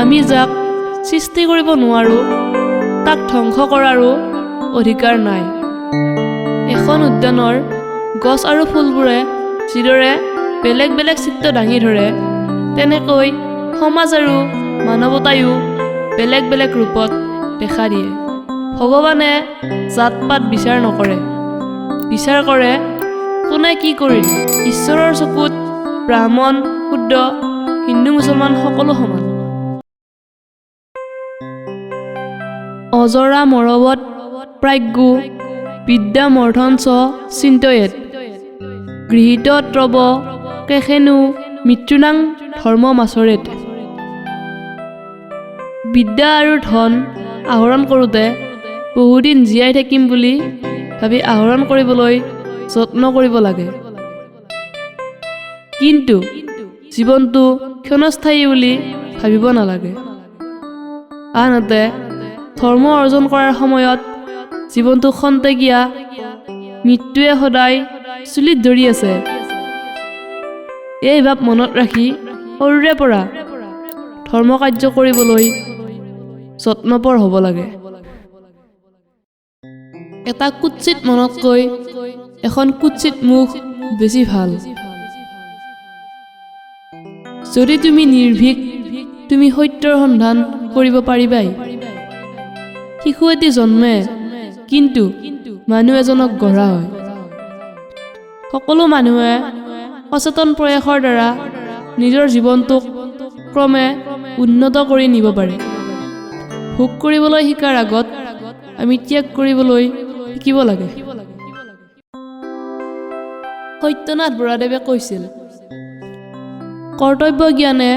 আমি যাক সৃষ্টি কৰিব নোৱাৰোঁ তাক ধ্বংস কৰাৰো অধিকাৰ নাই। এখন উদ্যানৰ গছ আৰু ফুলবোৰে যিদৰে বেলেগ বেলেগ চিত্ৰ দাঙি ধৰে, তেনেকৈ সমাজ আৰু মানৱতায়ো বেলেগ বেলেগ ৰূপত দেখা দিয়ে। ভগৱানে জাত পাত বিচাৰ নকৰে, বিচাৰ কৰে কোনে কি কৰিলে। ঈশ্বৰৰ চকুত ব্ৰাহ্মণ, শূদ্ৰ, হিন্দু, মুছলমান সকলো সমান। অজৰা মৰৱত প্ৰাজ্ঞো বিদ্যামৰ্ধন চ চিন্তয়েত গৃহীত ত্ৰৱ কেশেনো মৃত্যুনাং ধৰ্মমাচৰেত। বিদ্যা আৰু ধন আহৰণ কৰোঁতে বহুদিন জীয়াই থাকিম বুলি ভাবি আহৰণ কৰিবলৈ যত্ন কৰিব লাগে, কিন্তু জীৱনটো ক্ষণস্থায়ী বুলি ভাবিব নালাগে। আনহাতে ধৰ্ম অৰ্জন কৰাৰ সময়ত জীৱনটো খন্তেকীয়া, মৃত্যুৱে সদায় চুলিত ধৰি আছে, এই ভাৱ মনত ৰাখি সৰুৰে পৰা ধৰ্মকাৰ্য কৰিবলৈ যত্নপৰ হ'ব লাগে। এটা কুৎসিত মনতকৈ এখন কুৎসিত মুখ বেছি ভাল। যদি তুমি নিৰ্ভীক, তুমি সত্যৰ সন্ধান কৰিব পাৰিবাই। শিশু এটি জন্মে, কিন্তু মানুহ এজনক গঢ়া হয়। সকলো মানুহে সচেতন প্ৰয়াসৰ দ্বাৰা নিজৰ জীৱনটোক ক্ৰমে উন্নত কৰি নিব পাৰে। ভোগ কৰিবলৈ শিকাৰ আগত আমি ত্যাগ কৰিবলৈ শিকিব লাগে। সত্যনাথ বৰাদেৱে কৈছিল, কৰ্তব্য জ্ঞানে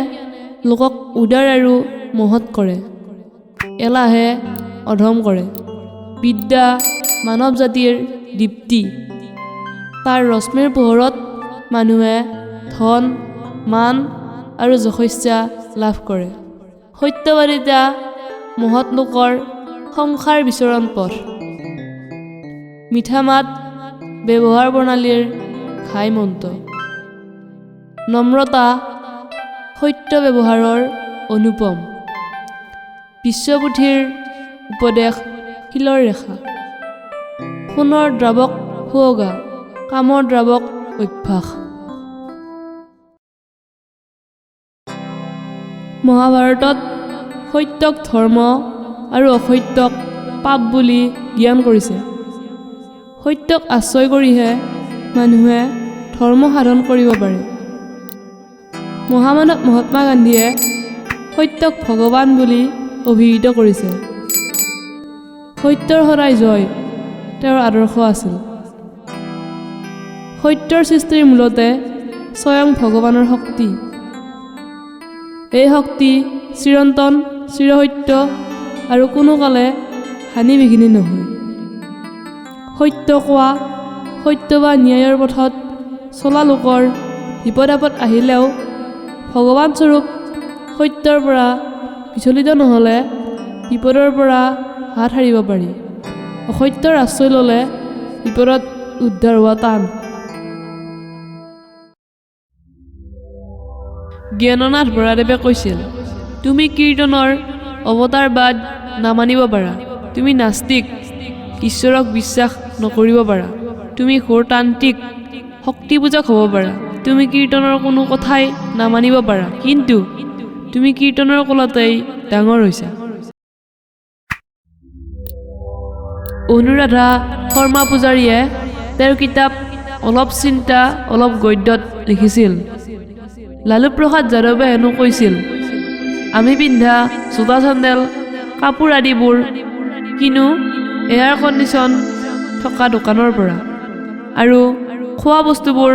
লোকক উদাৰ আৰু মহৎ কৰে, এলাহে অধম কৰে। বিদ্যা মানৱ জাতিৰ দীপ্তি, তাৰ ৰশ্মিৰ পোহৰত মানুহে ধন, মান আৰু যশস্যা লাভ কৰে। সত্যবাদিতা মহৎ লোকৰ সংসাৰ বিচৰণ পথ। মিঠা মাত ব্যৱহাৰ প্ৰণালীৰ ঘাই মন্ত্ৰ। নম্ৰতা সত্য ব্যৱহাৰৰ অনুপম। বিশ্বপুথিৰ উপদেশ শিলৰ ৰেখা। সোণৰ দ্ৰাৱক সুৱগা, কামৰ দ্ৰাৱক অভ্যাস। মহাভাৰতত সত্যক ধৰ্ম আৰু অসত্যক পাপ বুলি জ্ঞান কৰিছে। সত্যক আশ্ৰয় কৰিহে মানুহে ধৰ্ম সাধন কৰিব পাৰে। মহামানৱ মহাত্মা গান্ধীয়ে সত্যক ভগৱান বুলি অভিহিত কৰিছে। সত্যৰ সদায় জয় তেওঁৰ আদৰ্শ আছিল। সত্যৰ সৃষ্টিৰ মূলতে স্বয়ং ভগৱানৰ শক্তি। এই শক্তি চিৰন্তন, চিৰসত্য আৰু কোনো কালে হানি বিঘিনি নহয়। সত্য কোৱা, সত্য বা ন্যায়ৰ পথত চলা লোকৰ বিপদ আপদ আহিলেও ভগৱানস্বৰূপ সত্যৰ পৰা বিচলিত নহ'লে বিপদৰ পৰা হাত সাৰিব পাৰি। অসত্যৰ আশ্ৰয় ল'লে বিপদত উদ্ধাৰ হোৱা টান। জ্ঞাননাথ বৰাদেৱে কৈছিল, তুমি কীৰ্তনৰ অৱতাৰবাদ নামানিব পাৰা, তুমি নাস্তিক, ঈশ্বৰক বিশ্বাস নকৰিব পাৰা, তুমি ঘোৰতান্ত্ৰিক শক্তিপূজক হ'ব পাৰা, তুমি কীৰ্তনৰ কোনো কথাই নামানিব পাৰা, কিন্তু তুমি কীৰ্তনৰ কোলাতেই ডাঙৰ হৈছা। অনুৰাধা শৰ্মা পূজাৰীয়ে তেওঁৰ কিতাপ অলপ চিন্তা অলপ গদ্যত লিখিছিল, লালুপ্ৰসাদ যাদৱে হেনো কৈছিল, আমি পিন্ধা জোতা, চেণ্ডেল, কাপোৰ আদিবোৰ কিনো এয়াৰ কণ্ডিশ্যন থকা দোকানৰ পৰা আৰু খোৱা বস্তুবোৰ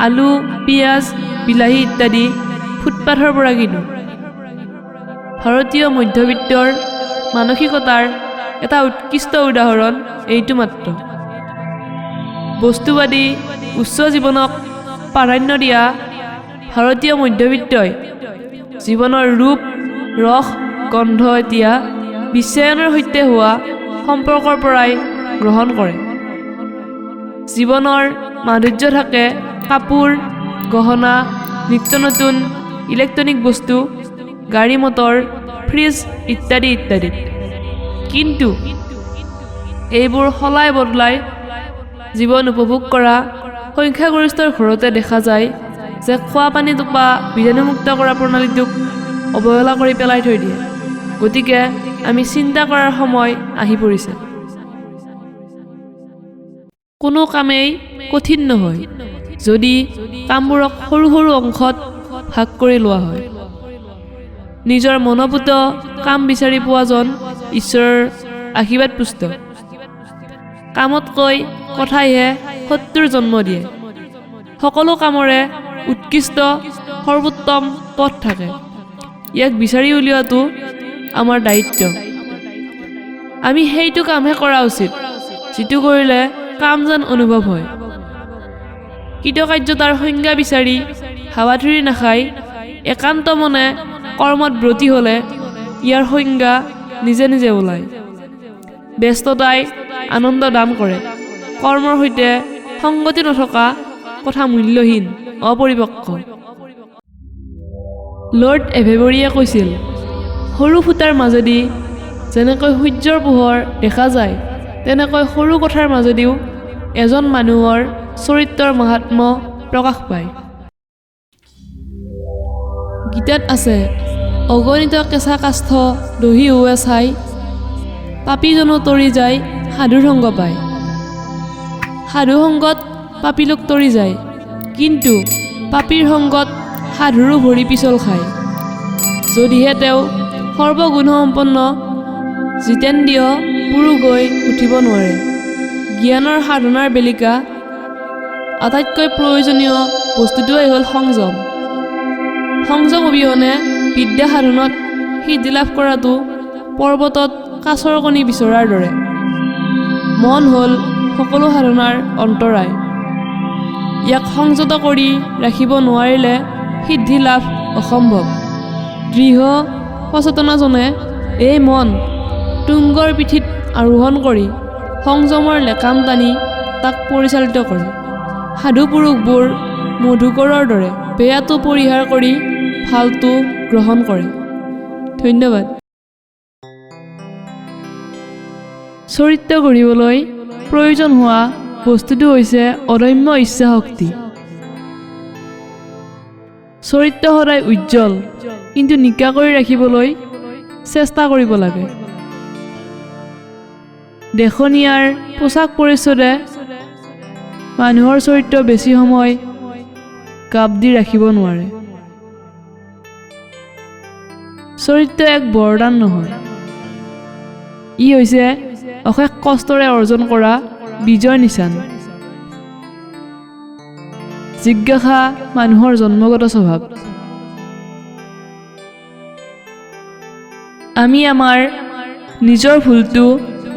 আলু, পিঁয়াজ, বিলাহী ইত্যাদি ফুটপাথৰ পৰা কিনো। ভাৰতীয় মধ্যবিত্তৰ মানসিকতাৰ এটা উৎকৃষ্ট উদাহৰণ এইটো মাত্ৰ। বস্তুবাদী উচ্চ জীৱনক প্ৰাধান্য দিয়া ভাৰতীয় মধ্যবিত্তই জীৱনৰ ৰূপ, ৰস, গন্ধ এতিয়া বিশ্বায়নৰ সৈতে হোৱা সম্পৰ্কৰ পৰাই গ্ৰহণ কৰে। জীৱনৰ মাধুৰ্য থাকে কাপোৰ, গহনা, নিত্য নতুন ইলেক্ট্ৰনিক বস্তু, গাড়ী মটৰ, ফ্ৰিজ ইত্যাদি ইত্যাদিত। কিন্তু এইবোৰ সলাই বদলাই জীৱন উপভোগ কৰা সংখ্যাগৰিষ্ঠৰ ঘৰতে দেখা যায় যে খোৱা পানী টোপা বীজাণুমুক্ত কৰা প্ৰণালীটোক অৱহেলা কৰি পেলাই থৈ দিয়ে। গতিকে আমি চিন্তা কৰাৰ সময় আহি পৰিছে। কোনো কামেই কঠিন নহয় যদি কামবোৰক সৰু সৰু অংশত ভাগ কৰি লোৱা হয়। নিজৰ মনোপুত কাম বিচাৰি পোৱাজন ঈশ্বৰৰ আশীৰ্বাদপুষ্ট। কামতকৈ কথাইহে শত্ৰুৰ জন্ম দিয়ে। সকলো কামৰে উৎকৃষ্ট সৰ্বোত্তম পথ থাকে, ইয়াক বিচাৰি উলিওৱাটো আমাৰ দায়িত্ব। আমি সেইটো কামহে কৰা উচিত যিটো কৰিলে কাম যেন অনুভৱ হয়। কৃতকাৰ্যতাৰ সংজ্ঞা বিচাৰি হাবাথুৰি নাখাই একান্ত মনে কৰ্মত ব্ৰতী হ'লে ইয়াৰ সংজ্ঞা নিজে নিজে ওলায়। ব্যস্ততাই আনন্দ দান কৰে। কৰ্মৰ সৈতে সংগতি নথকা কথা মূল্যহীন, অপৰিপক্ক। লৰ্ড এভেবৰীয়ে কৈছিল, সৰু ফুটাৰ মাজেদি যেনেকৈ সূৰ্যৰ পোহৰ দেখা যায়, তেনেকৈ সৰু কথাৰ মাজেদিও এজন মানুহৰ চৰিত্ৰৰ মাহাত্ম্য প্ৰকাশ পায়। গীতাত আছে, অগণিত কেঁচা কাষ্ঠ দহি হোৱে ছাই, পাপীজনো তৰি যায় সাধুৰ সংগ পায়। সাধু সংগত পাপীলোক তৰি যায়, কিন্তু পাপীৰ সংগত সাধুৰো ভৰি পিছল খায়, যদিহে তেওঁ সৰ্বগুণসম্পন্ন জিতেন্দ্ৰিয় পুৰুষ হৈ উঠিব নোৱাৰে। জ্ঞানৰ সাধনাৰ বেলিকা আটাইতকৈ প্ৰয়োজনীয় বস্তুটোৱেই হ'ল সংযম। সংযম অবিহনে বিদ্যা সাধনত সিদ্ধি লাভ কৰাটো পৰ্বতত কাছৰ কণী বিচৰাৰ দৰে। মন হ'ল সকলো সাধনাৰ অন্তৰায়। ইয়াক সংযত কৰি ৰাখিব নোৱাৰিলে সিদ্ধি লাভ অসম্ভৱ। দৃঢ় সচেতনাজনে এই মন তুংগৰ পিঠিত আৰোহণ কৰি সংযমৰ লেকাম টানি তাক পৰিচালিত কৰে। সাধু পুৰুষবোৰ মধুকৰৰ দৰে বেয়াটো পৰিহাৰ কৰি ভালটো গ্ৰহণ কৰে। ধন্যবাদ। চৰিত্ৰ গঢ়িবলৈ প্ৰয়োজন হোৱা বস্তুটো হৈছে অদম্য ইচ্ছাশক্তি। চৰিত্ৰ সদায় উজ্জ্বল কিন্তু নিকা কৰি ৰাখিবলৈ চেষ্টা কৰিব লাগে। দেখনিয়াৰ পোচাক পৰিচ্ছদে মানুহৰ চৰিত্ৰ বেছি সময় গাপ দি ৰাখিব নোৱাৰে। চৰিত্ৰ এক বৰদান নহয়, ই হৈছে অশেষ কষ্টৰে অৰ্জন কৰা বিজয় নিচান। জিজ্ঞাসা মানুহৰ জন্মগত স্বভাৱ। আমি আমাৰ নিজৰ ভুলটো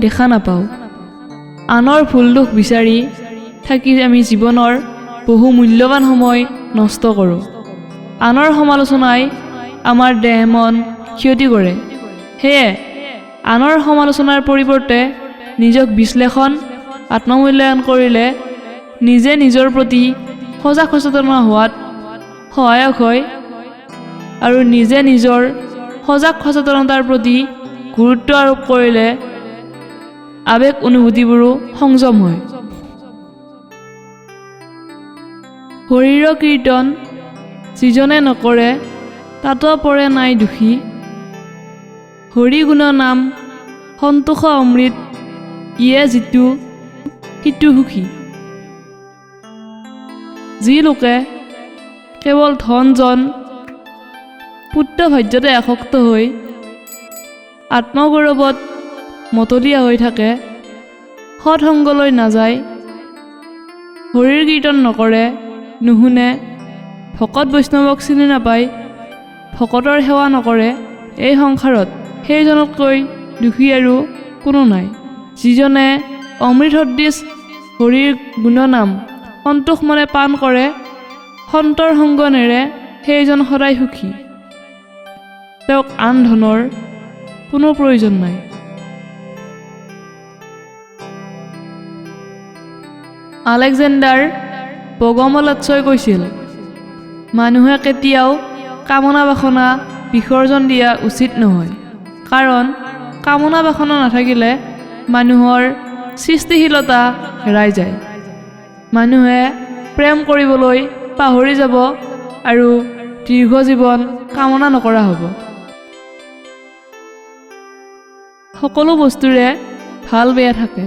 দেখা নাপাওঁ। আনৰ ভুল দোষ বিচাৰি থাকি আমি জীৱনৰ বহু মূল্যৱান সময় নষ্ট কৰোঁ। আনৰ সমালোচনাই আমাৰ দেহ মন ক্ষতি কৰে। সেয়ে আনৰ সমালোচনাৰ পৰিৱৰ্তে নিজক বিশ্লেষণ, আত্মমূল্যায়ন কৰিলে নিজে নিজৰ প্ৰতি সজাগ সচেতন হোৱাত সহায়ক হয় আৰু নিজে নিজৰ সজাগ সচেতনতাৰ প্ৰতি গুৰুত্ব আৰোপ কৰিলে আৱেগ অনুভূতিবোৰো সংযম হয়। হৰিৰ কীৰ্তন যিজনে নকৰে তাতো পৰে নাই দোষী। হৰি গুণ নাম সন্তোষ অমৃত ইয়ে যিটো সিটো সুখী। যি লোকে কেৱল ধন জন পুত্ৰ ভাৰ্যতে আসক্ত হৈ আত্মগৌৰৱত মতলীয়া হৈ থাকে, সৎসংগলৈ নাযায়, হৰিৰ কীৰ্তন নকৰে, নুশুনে, ভকত বৈষ্ণৱক চিনি নাপায়, ভকতৰ সেৱা নকৰে, এই সংসাৰত সেইজনতকৈ দোষী আৰু কোনো নাই। যিজনে অমৃত সদৃশ হৰিৰ গুণনাম সন্তোষ মনে পান কৰে, সন্তৰ সংগ নেৰে, সেইজন সদায় সুখী। তেওঁক আন ধনৰ কোনো প্ৰয়োজন নাই। আলেকজেণ্ডাৰ বগমলাৎসই কৈছিল, মানুহে কেতিয়াও কামনা বাসনা বিসৰ্জন দিয়া উচিত নহয়, কাৰণ কামনা বাসনা নাথাকিলে মানুহৰ সৃষ্টিশীলতা হেৰাই যায়। মানুহে প্ৰেম কৰিবলৈ পাহৰি যাব আৰু দীৰ্ঘ জীৱন কামনা নকৰা হ'ব। সকলো বস্তুৰে ভাল বেয়া থাকে,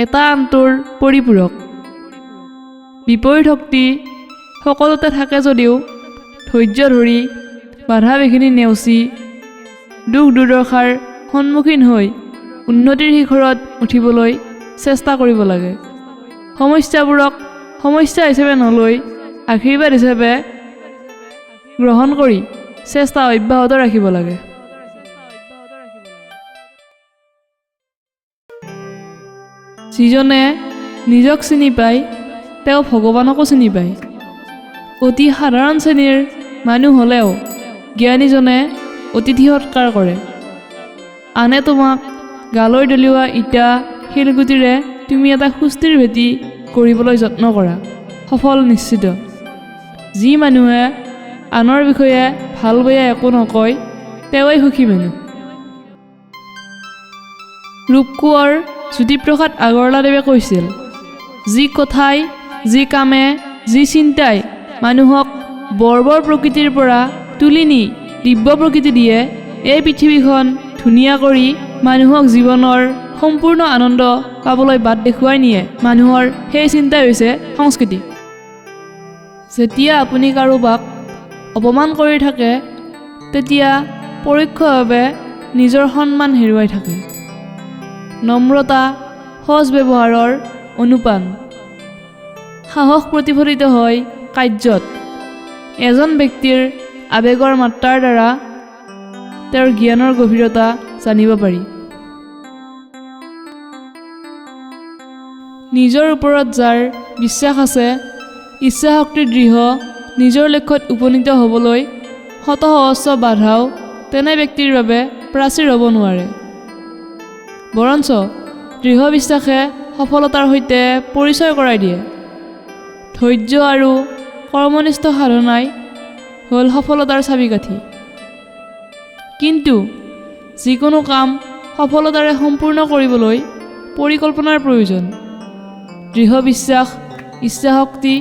এটা আনটোৰ পৰিপূৰক। বিপৰীত শক্তি সকলোতে থাকে যদিও ধৈৰ্য ধৰি বাধা বিঘিনি নেওচি দুখ দুৰ্দশাৰ সন্মুখীন হৈ উন্নতিৰ শিখৰত উঠিবলৈ চেষ্টা কৰিব লাগে। সমস্যাবোৰক সমস্যা হিচাপে নলৈ আশীৰ্বাদ হিচাপে গ্ৰহণ কৰি চেষ্টা অব্যাহত ৰাখিব লাগে। যিজনে নিজক চিনি পায় তেওঁ ভগৱানকো চিনি পায়। অতি সাধাৰণ শ্ৰেণীৰ মানুহ হ'লেও জ্ঞানীজনে অতিথি সৎকাৰ কৰে। আনে তোমাক গালৈ দলিওৱা ইটা শিলগুটিৰে তুমি এটা সুস্থিৰ ভেটি কৰিবলৈ যত্ন কৰা, সফল নিশ্চিত। যি মানুহে আনৰ বিষয়ে ভাল বেয়া একো নকয় তেওঁৱেই সুখী মানুহ। ৰূপকোঁৱৰ জ্যোতিপ্ৰসাদ আগৰৱালাদেৱে কৈছিল, যি কথাই, যি কামে, যি চিন্তাই মানুহক বৰ্বৰ প্ৰকৃতিৰ পৰা তুলি নি দিব্য প্ৰকৃতি দিয়ে, এই পৃথিৱীখন ধুনীয়া কৰি মানুহক জীৱনৰ সম্পূৰ্ণ আনন্দ পাবলৈ বাট দেখুৱাই নিয়ে, মানুহৰ সেই চিন্তাই হৈছে সংস্কৃতি। যেতিয়া আপুনি কাৰোবাক অপমান কৰি থাকে তেতিয়া পৰোক্ষভাৱে নিজৰ সন্মান হেৰুৱাই থাকে। নম্ৰতা সজ ব্যৱহাৰৰ অনুপান। সাহস প্ৰতিফলিত হয় কাৰ্যত। এজন ব্যক্তিৰ আৱেগৰ মাত্ৰাৰ দ্বাৰা তেওঁৰ জ্ঞানৰ গভীৰতা জানিব পাৰি। নিজৰ ওপৰত যাৰ বিশ্বাস আছে, ইচ্ছাশক্তি দৃঢ়, নিজৰ লক্ষ্যত উপনীত হ'বলৈ শত সহস্ৰ বাধাও তেনে ব্যক্তিৰ বাবে প্ৰাচীৰ হ'ব নোৱাৰে। বৰঞ্চ দৃঢ় বিশ্বাসে সফলতাৰ সৈতে পৰিচয় কৰাই দিয়ে। ধৈৰ্য আৰু কৰ্মনিষ্ঠ সাধনাই হ'ল সফলতাৰ চাবিকাঠি। কিন্তু যিকোনো কাম সফলতাৰে সম্পূৰ্ণ কৰিবলৈ পৰিকল্পনাৰ প্ৰয়োজন। দৃঢ় বিশ্বাস, ইচ্ছাশক্তি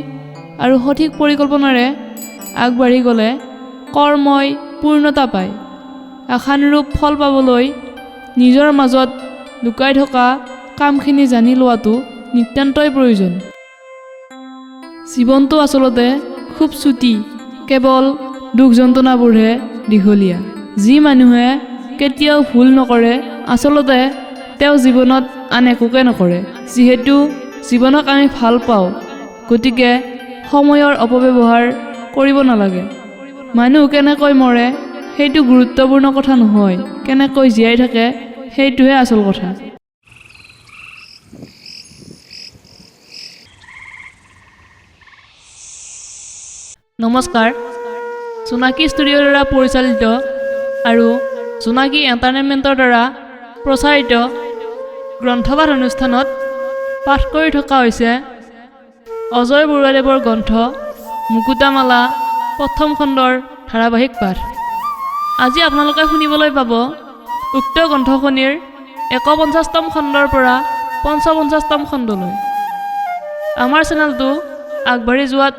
আৰু সঠিক পৰিকল্পনাৰে আগবাঢ়ি গ'লে কৰ্মই পূৰ্ণতা পায়। আশানুৰূপ ফল পাবলৈ নিজৰ মাজত লুকাই থকা কামখিনি জানি লোৱাটো নিতান্তই প্ৰয়োজন। জীৱনটো আচলতে খুব চুটি, কেৱল দুখ যন্ত্ৰণাবোৰহে দীঘলীয়া। যি মানুহে কেতিয়াও ভুল নকৰে, আচলতে তেওঁ জীৱনত আন একোকে নকৰে। যিহেতু জীৱনক আমি ভাল পাওঁ, গতিকে সময়ৰ অপব্যৱহাৰ কৰিব নালাগে। মানুহ কেনেকৈ মৰে সেইটো গুৰুত্বপূৰ্ণ কথা নহয়, কেনেকৈ জীয়াই থাকে সেইটোহে আচল কথা। নমস্কাৰ, জোনাকী ষ্টুডিঅ'ৰ দ্বাৰা পৰিচালিত আৰু জোনাকী এণ্টাৰটেইনমেণ্টৰ দ্বাৰা প্ৰচাৰিত গ্ৰন্থপাঠ অনুষ্ঠানত পাঠ কৰি থকা হৈছে অজয় বৰুৱাদেৱৰ গ্ৰন্থ মুকুতামালা প্ৰথম খণ্ডৰ ধাৰাবাহিক পাঠ। আজি আপোনালোকে শুনিবলৈ পাব উক্ত গ্ৰন্থখনিৰ ৫১তম খণ্ডৰ পৰা ৫৫তম খণ্ডলৈ। আমাৰ চেনেলটো আগবাঢ়ি যোৱাত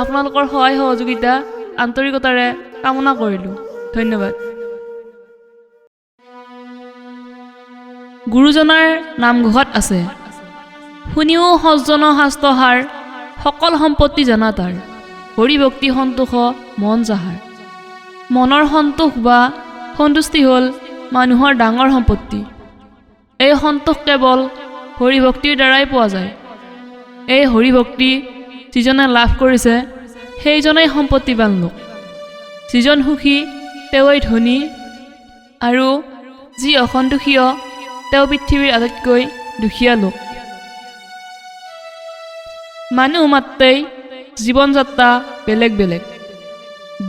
আপোনালোকৰ সহায় সহযোগিতা আন্তৰিকতাৰে কামনা কৰিলোঁ। ধন্যবাদ। গুৰুজনাৰ নামঘোষাত আছে, শুনিও সজ্জন শাস্ত্ৰসাৰ, সকল সম্পত্তি জানা তাৰ, হৰিভক্তি সন্তোষ মন যাহাৰ। মনৰ সন্তোষ বা সন্তুষ্টি হ'ল মানুহৰ ডাঙৰ সম্পত্তি। এই সন্তোষ কেৱল হৰিভক্তিৰ দ্বাৰাই পোৱা যায়। এই হৰিভক্তি যিজনে লাভ কৰিছে সেইজনেই সম্পত্তিবান লোক। যিজন সুখী তেওঁৱেই ধনী, আৰু যি অসন্তোষীয় তেওঁ পৃথিৱীৰ আটাইতকৈ দুখীয়া লোক। মানুহ মাত্ৰেই জীৱন যাত্ৰা বেলেগ বেলেগ।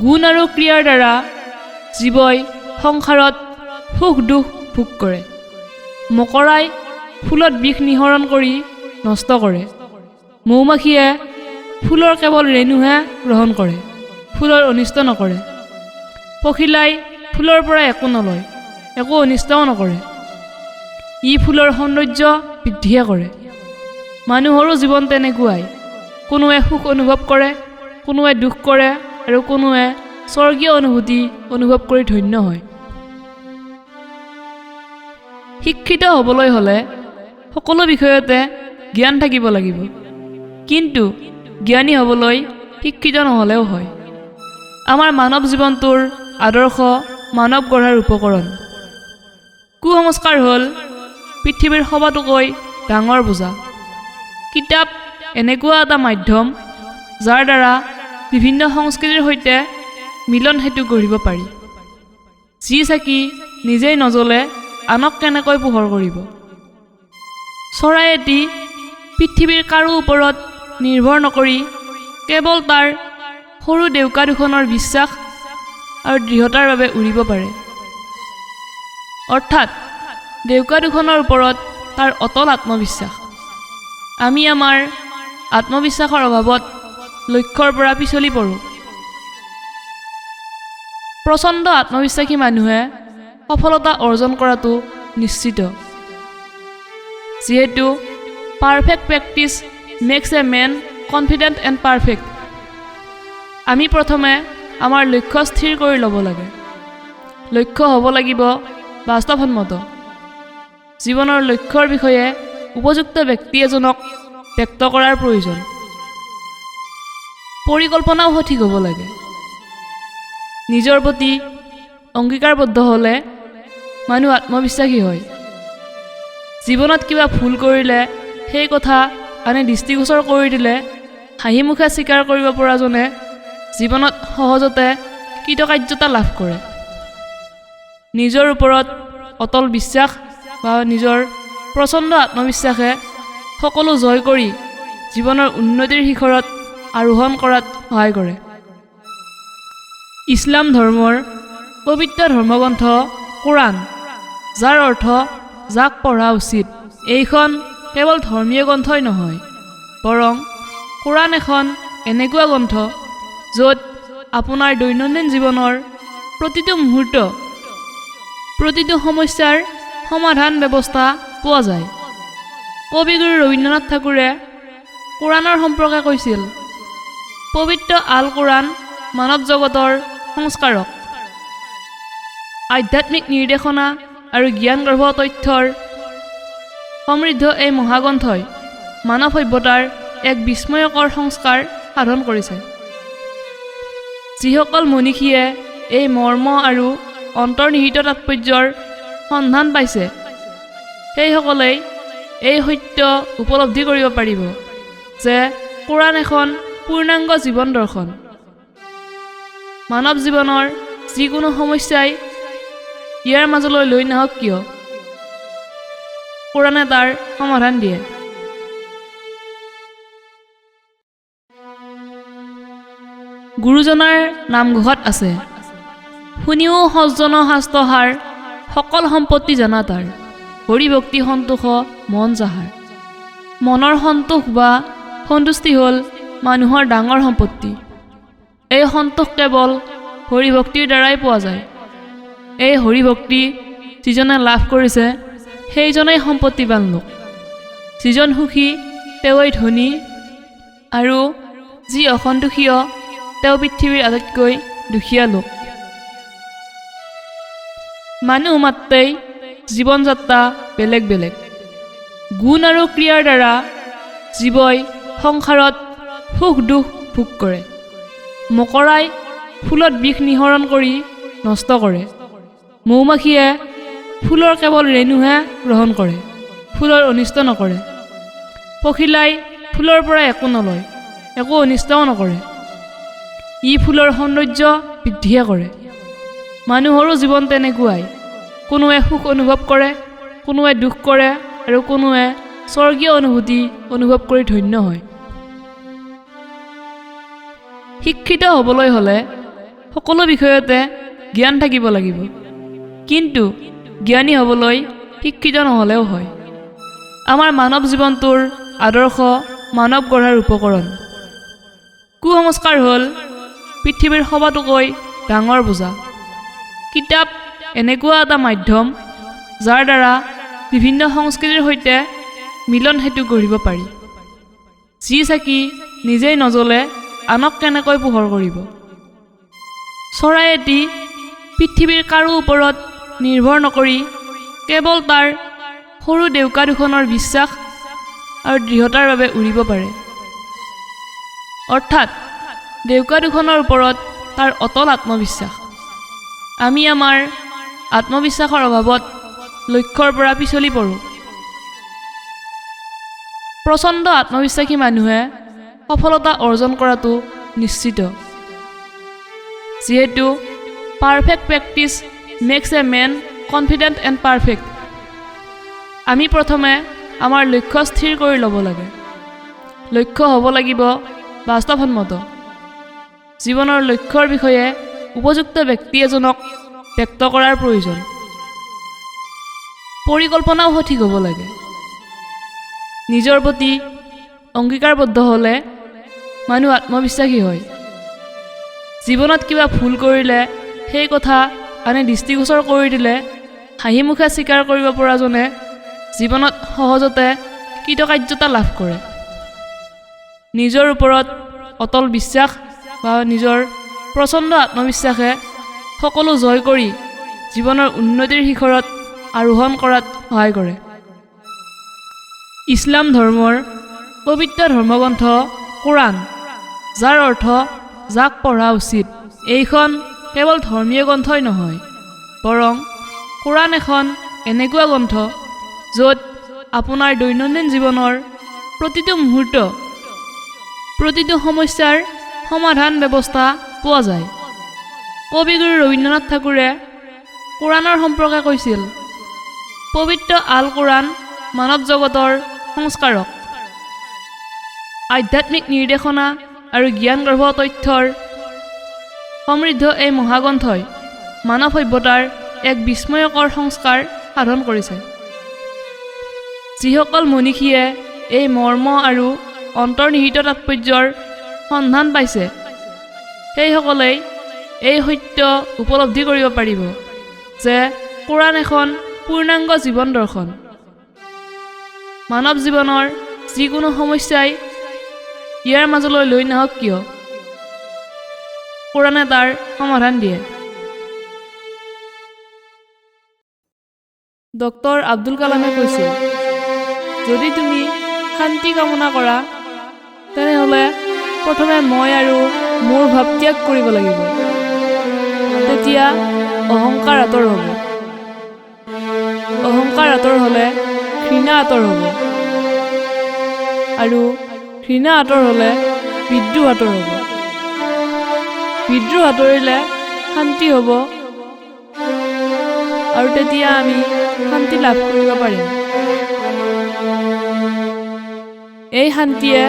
গুণ আৰু ক্ৰিয়াৰ দ্বাৰা জীৱই সংসাৰত সুখ দুখ ভোগ কৰে। মকৰাই ফুলত বিষ নিহৰণ কৰি নষ্ট কৰে। মৌমাখিয়ে ফুলৰ কেৱল ৰেণুহে গ্ৰহণ কৰে, ফুলৰ অনিষ্ট নকৰে। পখিলাই ফুলৰ পৰা একো নলয়, একো অনিষ্টও নকৰে। ই ফুলৰ সৌন্দৰ্য বৃদ্ধিহে কৰে। মানুহৰো জীৱন তেনেকুৱাই। কোনোৱে সুখ অনুভৱ কৰে, কোনোৱে দুখ কৰে, আৰু কোনোৱে স্বৰ্গীয় অনুভূতি অনুভৱ কৰি ধন্য হয়। শিক্ষিত হ'বলৈ হ'লে সকলো বিষয়তে জ্ঞান থাকিব লাগিব, কিন্তু জ্ঞানী হ'বলৈ শিক্ষিত নহ'লেও হয়। আমাৰ মানৱ জীৱনটোৰ আদৰ্শ মানৱ গঢ়াৰ উপকৰণ। কুসংস্কাৰ হ'ল পৃথিৱীৰ সবাতোকৈ ডাঙৰ বোজা। কিতাপ এনেকুৱা এটা মাধ্যম যাৰ দ্বাৰা বিভিন্ন সংস্কৃতিৰ সৈতে মিলন সেতু গঢ়িব পাৰি। যি চাকি নিজেই নজ্বলে আনক কেনেকৈ পোহৰ কৰিব? চৰাই এটি পৃথিৱীৰ কাৰো ওপৰত নিৰ্ভৰ নকৰি কেৱল তাৰ সৰু ডেউকা দুখনৰ বিশ্বাস আৰু দৃঢ়তাৰ বাবে উৰিব পাৰে। অৰ্থাৎ ডেউকা দুখনৰ ওপৰত তাৰ অটল আত্মবিশ্বাস। আমি আমাৰ আত্মবিশ্বাসৰ অভাৱত লক্ষ্যৰ পৰা পিছলি পৰোঁ। প্ৰচণ্ড আত্মবিশ্বাসী মানুহে সফলতা অৰ্জন কৰাটো নিশ্চিত। যিহেতু perfect practice makes a man confident and perfect. আমি প্ৰথমে আমাৰ লক্ষ্য স্থিৰ কৰি ল'ব লাগে। লক্ষ্য হ'ব লাগিব বাস্তৱসন্মত। জীৱনৰ লক্ষ্যৰ বিষয়ে উপযুক্ত ব্যক্তি এজনক ব্যক্ত কৰাৰ প্ৰয়োজন। পৰিকল্পনাও সঠিক হ'ব লাগে। নিজৰ প্ৰতি অংগীকাৰবদ্ধ হ'লে মানুহ আত্মবিশ্বাসী হয়। জীৱনত কিবা ভুল কৰিলে সেই কথা আনে দৃষ্টিগোচৰ কৰি দিলে হাঁহিমুখে স্বীকাৰ কৰিব পৰাজনে জীৱনত সহজতে কৃতকাৰ্যতা লাভ কৰে। নিজৰ ওপৰত অটল বিশ্বাস বা নিজৰ প্ৰচণ্ড আত্মবিশ্বাসে সকলো জয় কৰি জীৱনৰ উন্নতিৰ শিখৰত আৰোহণ কৰাত সহায় কৰে। ইছলাম ধৰ্মৰ পবিত্ৰ ধৰ্মগ্ৰন্থ কোৰাণ, যাৰ অৰ্থ যাক পঢ়া উচিত, এইখন কেৱল ধৰ্মীয় গ্ৰন্থই নহয়, বৰং কোৰাণ এখন এনেকুৱা গ্ৰন্থ য'ত আপোনাৰ দৈনন্দিন জীৱনৰ প্ৰতিটো মুহূৰ্ত, প্ৰতিটো সমস্যাৰ সমাধান ব্যৱস্থা পোৱা যায়। কবিগুৰু ৰবীন্দ্ৰনাথ ঠাকুৰে কোৰাণৰ সম্পৰ্কে কৈছিল, পবিত্ৰ আল কোৰাণ মানৱ জগতৰ সংস্কাৰক, আধ্যাত্মিক নিৰ্দেশনা আৰু জ্ঞানগৰ্ভ তথ্যৰ সমৃদ্ধ এই মহাগ্ৰন্থই মানৱ সভ্যতাৰ এক বিস্ময়কৰ সংস্কাৰ সাধন কৰিছে। যিসকল মনীষীয়ে এই মৰ্ম আৰু অন্তৰ্নিহিত তাৎপৰ্যৰ সন্ধান পাইছে, সেইসকলেই এই সত্য উপলব্ধি কৰিব পাৰিব যে কোৰাণ এখন পূৰ্ণাংগ জীৱন দৰ্শন। মানৱ জীৱনৰ যিকোনো সমস্যাই ইয়াৰ মাজলৈ লৈ নাহক কিয়, কোৰাণে তাৰ সমাধান দিয়ে। গুৰুজনাৰ নামঘোষাত আছে, শুনিও সজ্জন শাস্ত্ৰসাৰ, সকল সম্পত্তি জানা তাৰ, হৰিভক্তি সন্তোষ মন যাহাৰ। মনৰ সন্তোষ বা সন্তুষ্টি হ'ল মানুহৰ ডাঙৰ সম্পত্তি। এই সন্তোষ কেৱল হৰিভক্তিৰ দ্বাৰাই পোৱা যায়। এই হৰিভক্তি যিজনে লাভ কৰিছে সেইজনেই সম্পত্তিবান লোক। যিজন সুখী তেওঁৱেই ধনী, আৰু যি অসন্তোষীয় তেওঁ পৃথিৱীৰ আটাইতকৈ দুখীয়া লোক। মানুহ মাত্ৰেই জীৱন যাত্ৰা বেলেগ বেলেগ। গুণ আৰু ক্ৰিয়াৰ দ্বাৰা জীৱই সংসাৰত সুখ দুখ ভোগ কৰে। মকৰাই ফুলত বিষ নিহৰণ কৰি নষ্ট কৰে। মৌমাখিয়ে ফুলৰ কেৱল ৰেণুহে গ্ৰহণ কৰে, ফুলৰ অনিষ্ট নকৰে। পখিলাই ফুলৰ পৰা একো নলয়, একো অনিষ্টও নকৰে। ই ফুলৰ সৌন্দৰ্য বৃদ্ধিহে কৰে। মানুহৰো জীৱন তেনেকুৱাই। কোনোৱে সুখ অনুভৱ কৰে, কোনোৱে দুখ কৰে, আৰু কোনোৱে স্বৰ্গীয় অনুভূতি অনুভৱ কৰি ধন্য হয়। শিক্ষিত হ'বলৈ হ'লে সকলো বিষয়তে জ্ঞান থাকিব লাগিব, কিন্তু জ্ঞানী হ'বলৈ শিক্ষিত নহ'লেও হয়। আমাৰ মানৱ জীৱনটোৰ আদৰ্শ মানৱ গঢ়াৰ উপকৰণ। কুসংস্কাৰ হ'ল পৃথিৱীৰ সবাতোকৈ ডাঙৰ বোজা। কিতাপ এনেকুৱা এটা মাধ্যম যাৰ দ্বাৰা বিভিন্ন সংস্কৃতিৰ সৈতে মিলন সেতু গঢ়িব পাৰি। যি চাকি নিজেই নজ্বলে আনক কেনেকৈ পোহৰ কৰিব? চৰাই এটি পৃথিৱীৰ কাৰো ওপৰত নিৰ্ভৰ নকৰি কেৱল তাৰ সৰু ডেউকা দুখনৰ বিশ্বাস আৰু দৃঢ়তাৰ বাবে উৰিব পাৰে। অৰ্থাৎ ডেউকা দুখনৰ ওপৰত তাৰ অটল আত্মবিশ্বাস। আমি আমাৰ আত্মবিশ্বাসৰ অভাৱত লক্ষ্যৰ পৰা পিছলি পৰোঁ। প্ৰচণ্ড আত্মবিশ্বাসী মানুহে সফলতা অৰ্জন কৰাটো নিশ্চিত, যিহেতু perfect practice makes a man confident and perfect. আমি প্ৰথমে আমাৰ লক্ষ্য স্থিৰ কৰি ল'ব লাগে। লক্ষ্য হ'ব লাগিব বাস্তৱসন্মত। জীৱনৰ লক্ষ্যৰ বিষয়ে উপযুক্ত ব্যক্তি এজনক ব্যক্ত কৰাৰ প্ৰয়োজন। পৰিকল্পনাও সঠিক হ'ব লাগে। নিজৰ প্ৰতি অংগীকাৰবদ্ধ হ'লে মানুহ আত্মবিশ্বাসী হয়। জীৱনত কিবা ভুল কৰিলে সেই কথা আনে দৃষ্টিগোচৰ কৰি দিলে হাঁহিমুখে স্বীকাৰ কৰিব পৰাজনে জীৱনত সহজতে কৃতকাৰ্যতা লাভ কৰে। নিজৰ ওপৰত অটল বিশ্বাস বা নিজৰ প্ৰচণ্ড আত্মবিশ্বাসে সকলো জয় কৰি জীৱনৰ উন্নতিৰ শিখৰত আৰোহণ কৰাত সহায় কৰে। ইছলাম ধৰ্মৰ পবিত্ৰ ধৰ্মগ্ৰন্থ কোৰাণ, যাৰ অৰ্থ যাক পঢ়া উচিত, এইখন কেৱল ধৰ্মীয় গ্ৰন্থই নহয়, বৰং কোৰাণ এখন এনেকুৱা গ্ৰন্থ য'ত আপোনাৰ দৈনন্দিন জীৱনৰ প্ৰতিটো মুহূৰ্ত, প্ৰতিটো সমস্যাৰ সমাধান ব্যৱস্থা পোৱা যায়। কবিগুৰু ৰবীন্দ্ৰনাথ ঠাকুৰে কোৰাণৰ সম্পৰ্কে কৈছিল, পবিত্ৰ আল কোৰাণ মানৱ জগতৰ সংস্কাৰক, আধ্যাত্মিক নিৰ্দেশনা আৰু জ্ঞানগৰ্ভ তথ্যৰ সমৃদ্ধ এই মহাগ্ৰন্থই মানৱ সভ্যতাৰ এক বিস্ময়কৰ সংস্কাৰ সাধন কৰিছে। যিসকল মনীষীয়ে এই মৰ্ম আৰু অন্তৰ্নিহিত তাৎপৰ্যৰ সন্ধান পাইছে, সেইসকলেই এই সত্য উপলব্ধি কৰিব পাৰিব যে কোৰাণ এখন পূৰ্ণাংগ জীৱন দৰ্শন। মানৱ জীৱনৰ যিকোনো সমস্যাই ইয়াৰ মাজলৈ লৈ নাহক কিয়, কোৰাণে তাৰ সমাধান দিয়ে। ডক্টৰ আব্দুল কালামে কৈছিল, যদি তুমি শান্তি কামনা কৰা তেনেহ'লে প্ৰথমে মই আৰু মোৰ ভাৱ ত্যাগ কৰিব লাগিব, তেতিয়া অহংকাৰ আঁতৰ হ'ব। অহংকাৰ আঁতৰ হ'লে ঘৃণা আঁতৰ হ'ব, আৰু ঘৃণা আঁতৰ হ'লে বিদ্ৰোহ আঁতৰ হ'ব। বিদ্ৰোহ আঁতৰিলে শান্তি হ'ব আৰু তেতিয়া আমি শান্তি লাভ কৰিব পাৰিম। এই শান্তিয়ে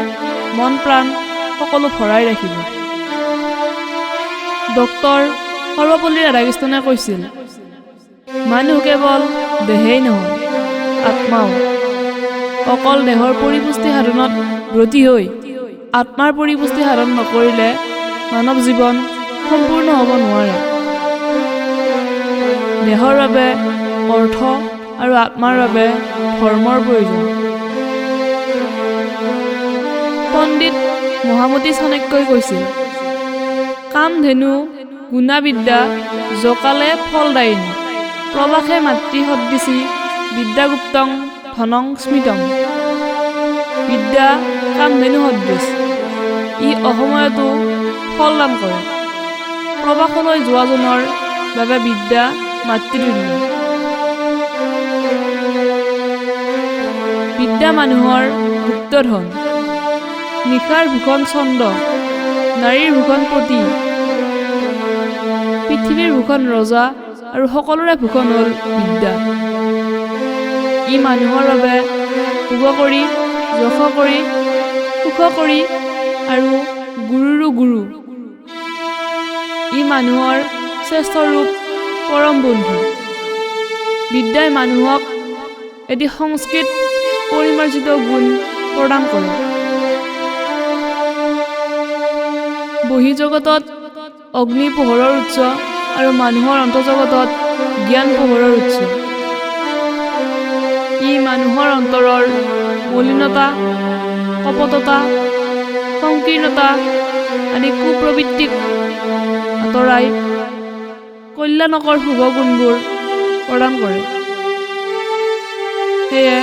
মন প্ৰাণ সকলো ভৰাই ৰাখিব। ডক্টৰ সৰ্বপল্লী ৰাধাকৃষ্ণনে কৈছিল, মানুহ কেৱল দেহেই নহয়, আত্মাও। অকল দেহৰ পৰিপুষ্টি সাধনত ব্ৰতী হৈ আত্মাৰ পৰিপুষ্টি সাধন নকৰিলে মানৱ জীৱন সম্পূৰ্ণ হ'ব নোৱাৰে। দেহৰ বাবে অৰ্থ আৰু আত্মাৰ বাবে ধৰ্মৰ প্ৰয়োজন। পণ্ডিত মহামতী চাণক্যই কৈছিল, কামধেনু গুণাবিদ্যা জকালে ফলদায়িনী, প্ৰবাসে মাতৃ সদৃশী বিদ্যাগুপ্তং ধনং স্মৃতং। বিদ্যা কামধেনু সদৃশ, ই অসময়তো ফল দান কৰে। প্ৰবাসলৈ যোৱাজনৰ বাবে বিদ্যা মাতৃতুল্য। বিদ্যা মানুহৰ গুপ্তধন। নিশাৰ ভূষণ ছন্দ, নাৰীৰ ভূষণ পতি, পৃথিৱীৰ ভূষণ ৰজা আৰু সকলোৰে ভূষণ হ'ল বিদ্যা। ই মানুহৰ বাবে ভোগকৰী, যশকৰী, সুখকৰী আৰু গুৰুৰো গুৰু। ই মানুহৰ শ্ৰেষ্ঠ ৰূপ, পৰম বন্ধু। বিদ্যাই মানুহক এটি সংস্কৃত পৰিমাৰ্জিত গুণ প্ৰদান কৰে। বহিৰ্জগতত অগ্নি পোহৰৰ উৎস আৰু মানুহৰ অন্তৰ্জগতত জ্ঞান পোহৰৰ উৎস। ই মানুহৰ অন্তৰৰ মলিনতা, কপটতা, সংকীৰ্ণতা আদি কুপ্ৰবৃত্তিক আঁতৰাই কল্যাণকৰ শুভ গুণবোৰ প্ৰদান কৰে। সেয়ে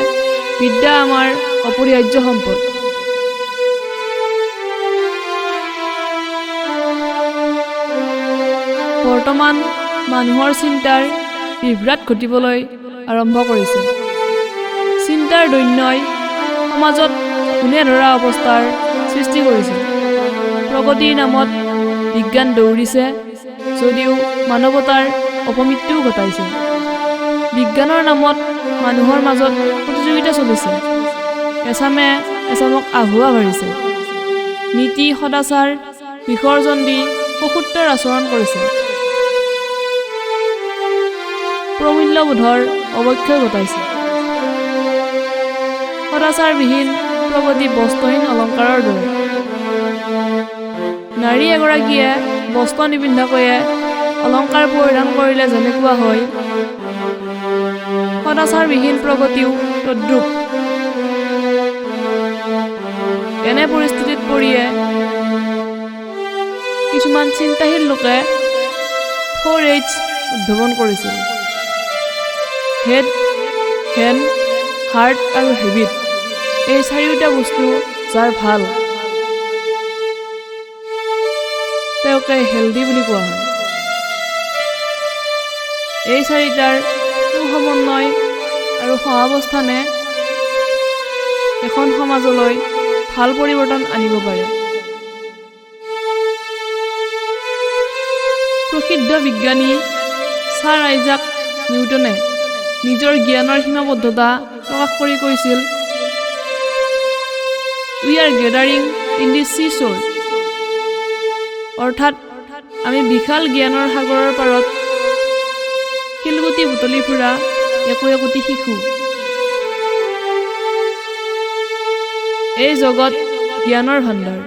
বিদ্যা আমাৰ অপৰিহাৰ্য সম্পদ। বৰ্তমান মানুহৰ চিন্তাৰ বিভ্ৰাট ঘটিবলৈ আৰম্ভ কৰিছে। চিন্তাৰ দৈন্যই সমাজত ঘূণে ধৰা অৱস্থাৰ সৃষ্টি কৰিছে। প্ৰগতিৰ নামত বিজ্ঞান দৌৰিছে যদিও মানৱতাৰ অপমৃত্যুও ঘটাইছে। বিজ্ঞানৰ নামত মানুহৰ মাজত প্ৰতিযোগিতা চলিছে। এচামে এচামক আভুৱা ভাৰিছে। নীতি সদাচাৰ বিসৰ্জন দি পশুত্বৰ আচৰণ কৰিছে। প্ৰমূল্যবোধৰ অৱক্ষয় ঘটাইছে। সদাচাৰবিহীন প্ৰগতি বস্ত্ৰহীন অলংকাৰৰ দৰে। নাৰী এগৰাকীয়ে বস্ত্ৰ নিপিন্ধাকৈয়ে অলংকাৰ পৰিধান কৰিলে যেনেকুৱা হয়, সদাচাৰবিহীন প্ৰগতিও তদ্ৰূপ। এনে পৰিস্থিতিত পৰিয়ে কিছুমান চিন্তাশীল লোকে 4H উদ্ভাৱন কৰিছিল। হেড, হেণ্ড, হাৰ্ট আৰু হেবিট, এই চাৰিওটা বস্তু যাৰ ভাল তেওঁকে হেল্ডি বুলি কোৱা হয়। এই চাৰিটাৰ সুসমন্বয় আৰু সহাৱস্থানে এখন সমাজলৈ ভাল পৰিৱৰ্তন আনিব পাৰে। প্ৰসিদ্ধ বিজ্ঞানী ছাৰ আইজাক নিউটনে নিজৰ জ্ঞানৰ সীমাবদ্ধতা প্ৰকাশ কৰি কৈছিল, we are gathering in the sea shore. অৰ্থাৎ আমি বিশাল জ্ঞানৰ সাগৰৰ পাৰত শিলগুটি বুটলি ফুৰা একো একোটি শিশু। এই জগত জ্ঞানৰ ভাণ্ডাৰ।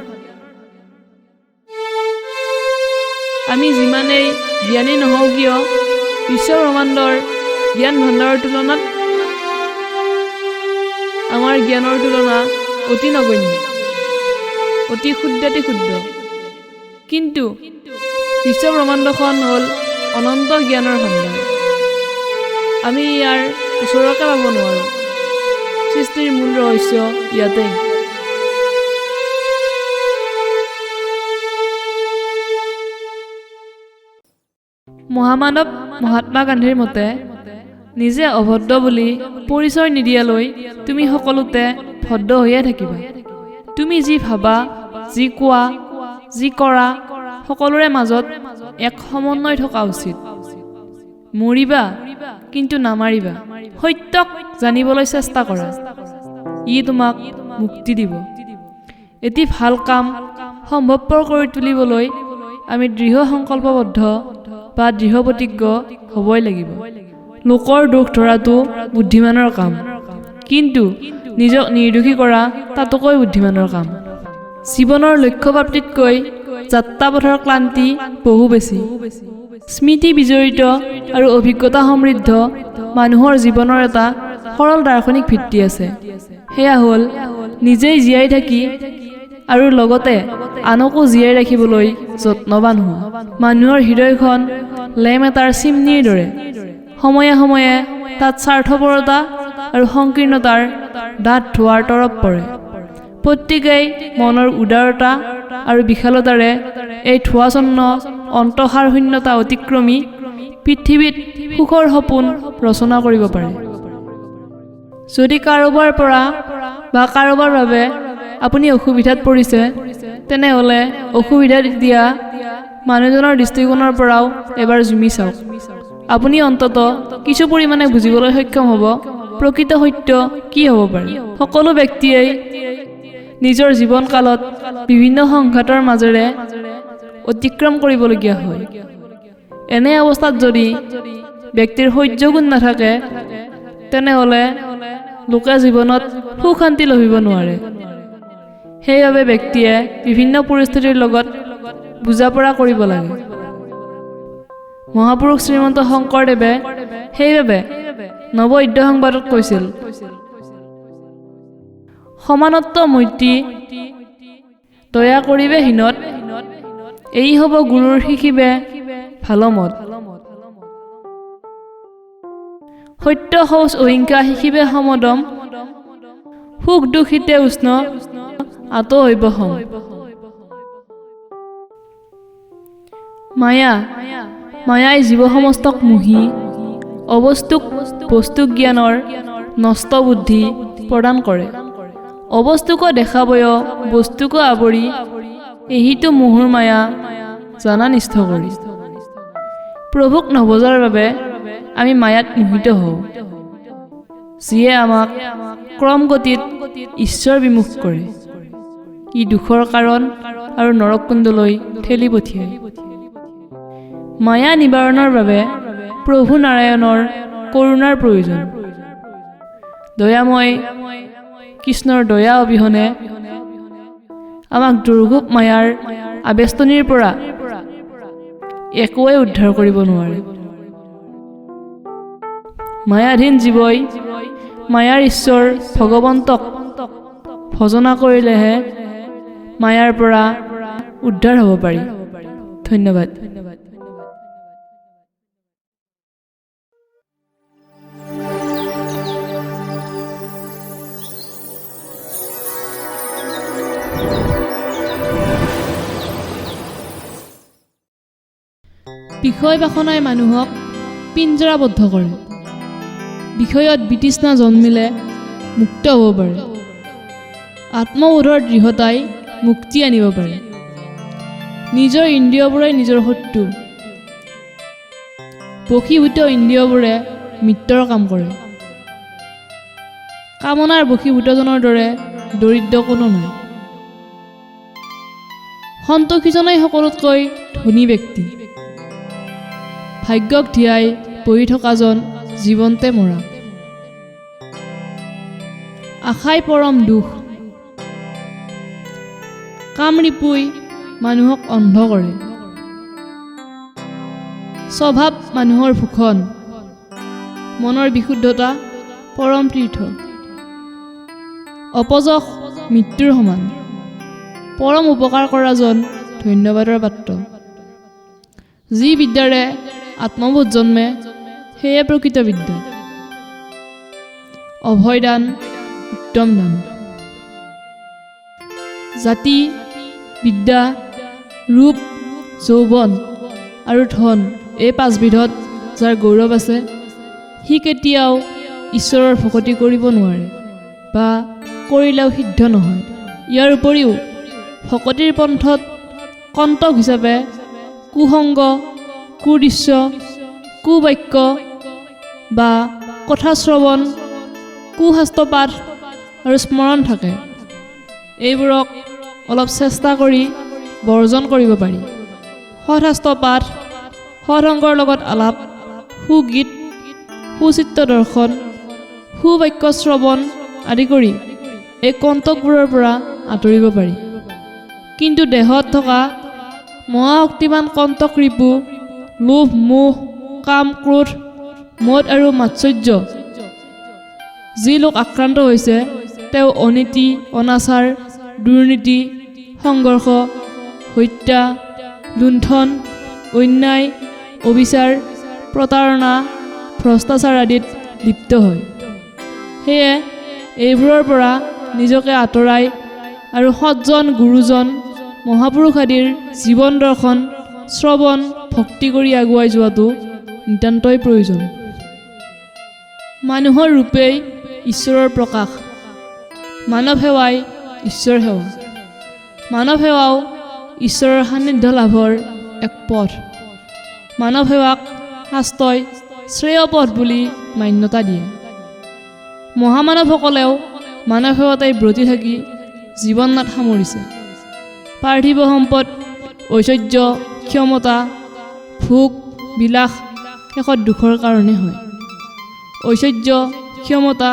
আমি যিমানেই জ্ঞানী নহওঁ কিয়, বিশ্ব ব্ৰহ্মাণ্ডৰ জ্ঞান ভাণ্ডাৰৰ তুলনাত আমাৰ জ্ঞানৰ তুলনা অতি নগণ্য, অতি ক্ষুদ্ৰাতি ক্ষুদ্ৰ। কিন্তু বিশ্ব ব্ৰহ্মাণ্ডখন হ'ল অনন্ত জ্ঞানৰ ভাণ্ডাৰ। আমি ইয়াৰ ওচৰকে পাব নোৱাৰোঁ। সৃষ্টিৰ মূল ৰহস্য ইয়াতেই। মহামানৱ মহাত্মা গান্ধীৰ মতে, নিজে অভদ্ৰ বুলি পৰিচয় নিদিয়ালৈ তুমি সকলোতে ভদ্ৰ হৈয়ে থাকিবা। তুমি যি ভাবা, যি কোৱা, যি কৰা, সকলোৰে মাজত এক সমন্বয় থকা উচিত। মৰিবা কিন্তু নামাৰিবা। সত্যক জানিবলৈ চেষ্টা কৰা, ই তোমাক মুক্তি দিব। এটি ভাল কাম সম্ভৱপৰ কৰি তুলিবলৈ আমি দৃঢ় সংকল্পবদ্ধ বা দৃঢ় প্ৰতিজ্ঞ হ'বই লাগিব। লোকৰ দোষ ধৰাটো বুদ্ধিমানৰ কাম, কিন্তু নিজক নিৰ্দোষী কৰা তাতোকৈ বুদ্ধিমানৰ কাম। জীৱনৰ লক্ষ্যপ্ৰাপ্তিতকৈ যাত্ৰাপথৰ ক্লান্তি বহু বেছি। স্মৃতি বিজড়িত আৰু অভিজ্ঞতা সমৃদ্ধ মানুহৰ জীৱনৰ এটা সৰল দাৰ্শনিক ভিত্তি আছে। সেয়া হ'ল নিজেই জীয়াই থাকি আৰু লগতে আনকো জীয়াই ৰাখিবলৈ যত্নবান হোৱা। মানুহৰ হৃদয়খন লেম এটাৰ চিমনিৰ দৰে। সময়ে সময়ে তাত স্বাৰ্থপৰতা আৰু সংকীৰ্ণতাৰ ডাঠ ধোঁৱাৰ তৰপ পৰে। প্ৰত্যেকেই মনৰ উদাৰতা আৰু বিশালতাৰে এই ধোঁৱাচ্ছন্ন অন্তঃসাৰ শূন্যতা অতিক্ৰমি পৃথিৱীত সুখৰ সপোন ৰচনা কৰিব পাৰে। যদি কাৰোবাৰ পৰা বা কাৰোবাৰ বাবে আপুনি অসুবিধাত পৰিছে, তেনেহ'লে অসুবিধা দিয়া মানুহজনৰ দৃষ্টিকোণৰ পৰাও এবাৰ জুমি চাওক। আপুনি অন্ততঃ কিছু পৰিমাণে বুজিবলৈ সক্ষম হ'ব প্ৰকৃত সত্য কি হ'ব পাৰে। সকলো ব্যক্তিয়েই নিজৰ জীৱনকালত বিভিন্ন সংঘাতৰ মাজেৰে অতিক্ৰম কৰিবলগীয়া হয়। এনে অৱস্থাত যদি ব্যক্তিৰ সহ্যগুণ নাথাকে, তেনেহ'লে লোকে জীৱনত সুখ শান্তি লভিব নোৱাৰে। সেইবাবে ব্যক্তিয়ে বিভিন্ন পৰিস্থিতিৰ লগত বুজা-পৰা কৰিব লাগে। মহাপুৰুষ শ্ৰীমন্ত শংকৰদেৱে সেইবাবে নৱদ্য সংবাদত কৈছিল, সমানত্ব মৈত্ৰী দয়া কৰিবে হীনত, এই হ'ব গুৰুৰ শিখিবে ভালমত। সত্য শৌচ অহিংসা শিখিবে সমদম, সুখ দুখ শীতে উষ্ণ আতো হৈব সম। মায়া মায়াই জীৱ সমস্তক মুহি অবস্তুক বস্তু জ্ঞানৰ নষ্ট বুদ্ধি প্ৰদান কৰে। অবস্তুকো দেখাবয় বস্তুকো আৱৰি, এহিটো মোহৰ মায়া জানা নিষ্ঠ কৰি। প্ৰভুক নভজাৰ বাবে আমি মায়াত মোহিত হওঁ, যিয়ে আমাক ক্ৰম গতিত ঈশ্বৰ বিমুখ কৰে। ই দুখৰ কাৰণ আৰু নৰককুণ্ডলৈ ঠেলি পঠিয়ায়। মায়া নিবাৰণৰ বাবে প্ৰভু নাৰায়ণৰ কৰুণাৰ প্ৰয়োজন। দয়াময় কৃষ্ণৰ দয়া অবিহনে আমাক দুৰ্গোপ মায়াৰ আবেষ্টনীৰ পৰা একোৱে উদ্ধাৰ কৰিব নোৱাৰে। মায়াধীন জীৱই মায়াৰ ঈশ্বৰ ভগৱন্তক ভজনা কৰিলেহে মায়াৰ পৰা উদ্ধাৰ হ'ব পাৰি। ধন্যবাদ। বিষয় বাসনাই মানুহক পিঞ্জৰাবদ্ধ কৰে। বিষয়ত বিতৃষ্ণা জন্মিলে মুক্ত হ'ব পাৰে। আত্মবোধৰ দৃঢ়তাই মুক্তি আনিব পাৰে। নিজৰ ইন্দ্ৰিয়বোৰেই নিজৰ শত্ৰু। বশীভূত ইন্দ্ৰিয়বোৰে মিত্ৰৰ কাম কৰে। কামনাৰ বশীভূতজনৰ দৰে দৰিদ্ৰ কোনো নাই। সন্তোষীজনেই সকলোতকৈ ধনী ব্যক্তি। ভাগ্যক ধিয়াই বহি থকাজন জীৱন্তে মৰা। আশাই পৰম দুখ। কামৰিপুই মানুহক অন্ধ কৰে। স্বভাৱ মানুহৰ ভূষণ। মনৰ বিশুদ্ধতা পৰম তীৰ্থ। অপযশ মৃত্যুৰ সমান। পৰম উপকাৰ কৰাজন ধন্যবাদৰ পাত্ৰ। যি বিদ্যাৰে আত্মবোধ জন্মে, সেয়ে প্ৰকৃত বিদ্যা। অভয়দান উত্তম দান। জাতি, বিদ্যা, ৰূপ, যৌৱন আৰু ধন এই পাঁচবিধত যাৰ গৌৰৱ আছে, সি কেতিয়াও ঈশ্বৰৰ ভকতি কৰিব নোৱাৰে বা কৰিলেও সিদ্ধ নহয়। ইয়াৰ উপৰিও ভকতিৰ পন্থত কণ্টক হিচাপে কুসংগ, কুদৃশ্য, কুবাক্য বা কথা শ্ৰৱণ, কুশাস্ত্ৰপাঠ আৰু স্মৰণ থাকে। এইবোৰক অলপ চেষ্টা কৰি বৰ্জন কৰিব পাৰি। সৎশাস্ত্ৰ পাঠ, সৎসংগৰ লগত আলাপ, সুগীত, সুচিত্ৰ দৰ্শন, সুবাক্য শ্ৰৱণ আদি কৰি এই কণ্টকবোৰৰ পৰা আঁতৰিব পাৰি। কিন্তু দেহত থকা মহাশক্তিমান কণ্টক ৰিপু, লোভ, মোহ, কাম, ক্ৰোধ, মদ আৰু মাৎসৰ্য যি লোক আক্ৰান্ত হৈছে, তেওঁ অনীতি, অনাচাৰ, দুৰ্নীতি, সংঘৰ্ষ, হত্যা, লুণ্ঠন, অন্যায়, অবিচাৰ, প্ৰতাৰণা, ভ্ৰষ্টাচাৰ আদিত লিপ্ত হয়। সেয়ে এইবোৰৰ পৰা নিজকে আঁতৰাই আৰু সজ্জন, গুৰুজন, মহাপুৰুষ আদিৰ জীৱন দৰ্শন শ্ৰৱণ, ভক্তি কৰি আগুৱাই যোৱাটো নিতান্তই প্ৰয়োজন। মানুহৰ ৰূপেই ঈশ্বৰৰ প্ৰকাশ। মানৱ সেৱাই ঈশ্বৰ সেৱা। মানৱ সেৱাও ঈশ্বৰৰ সান্নিধ্য লাভৰ এক পথ। মানৱ সেৱাক শাস্ত্ৰই শ্ৰেয় পথ বুলি মান্যতা দিয়ে। মহামানৱসকলেও মানৱ সেৱাতেই ব্ৰতী থাকি জীৱন নাট সামৰিছে। পাৰ্থিৱ সম্পদ, ঐশ্বৰ্য, ক্ষমতা, ভোগ বিলাস শেষত দুখৰ কাৰণে হয়। ঐশ্বৰ্য, ক্ষমতা,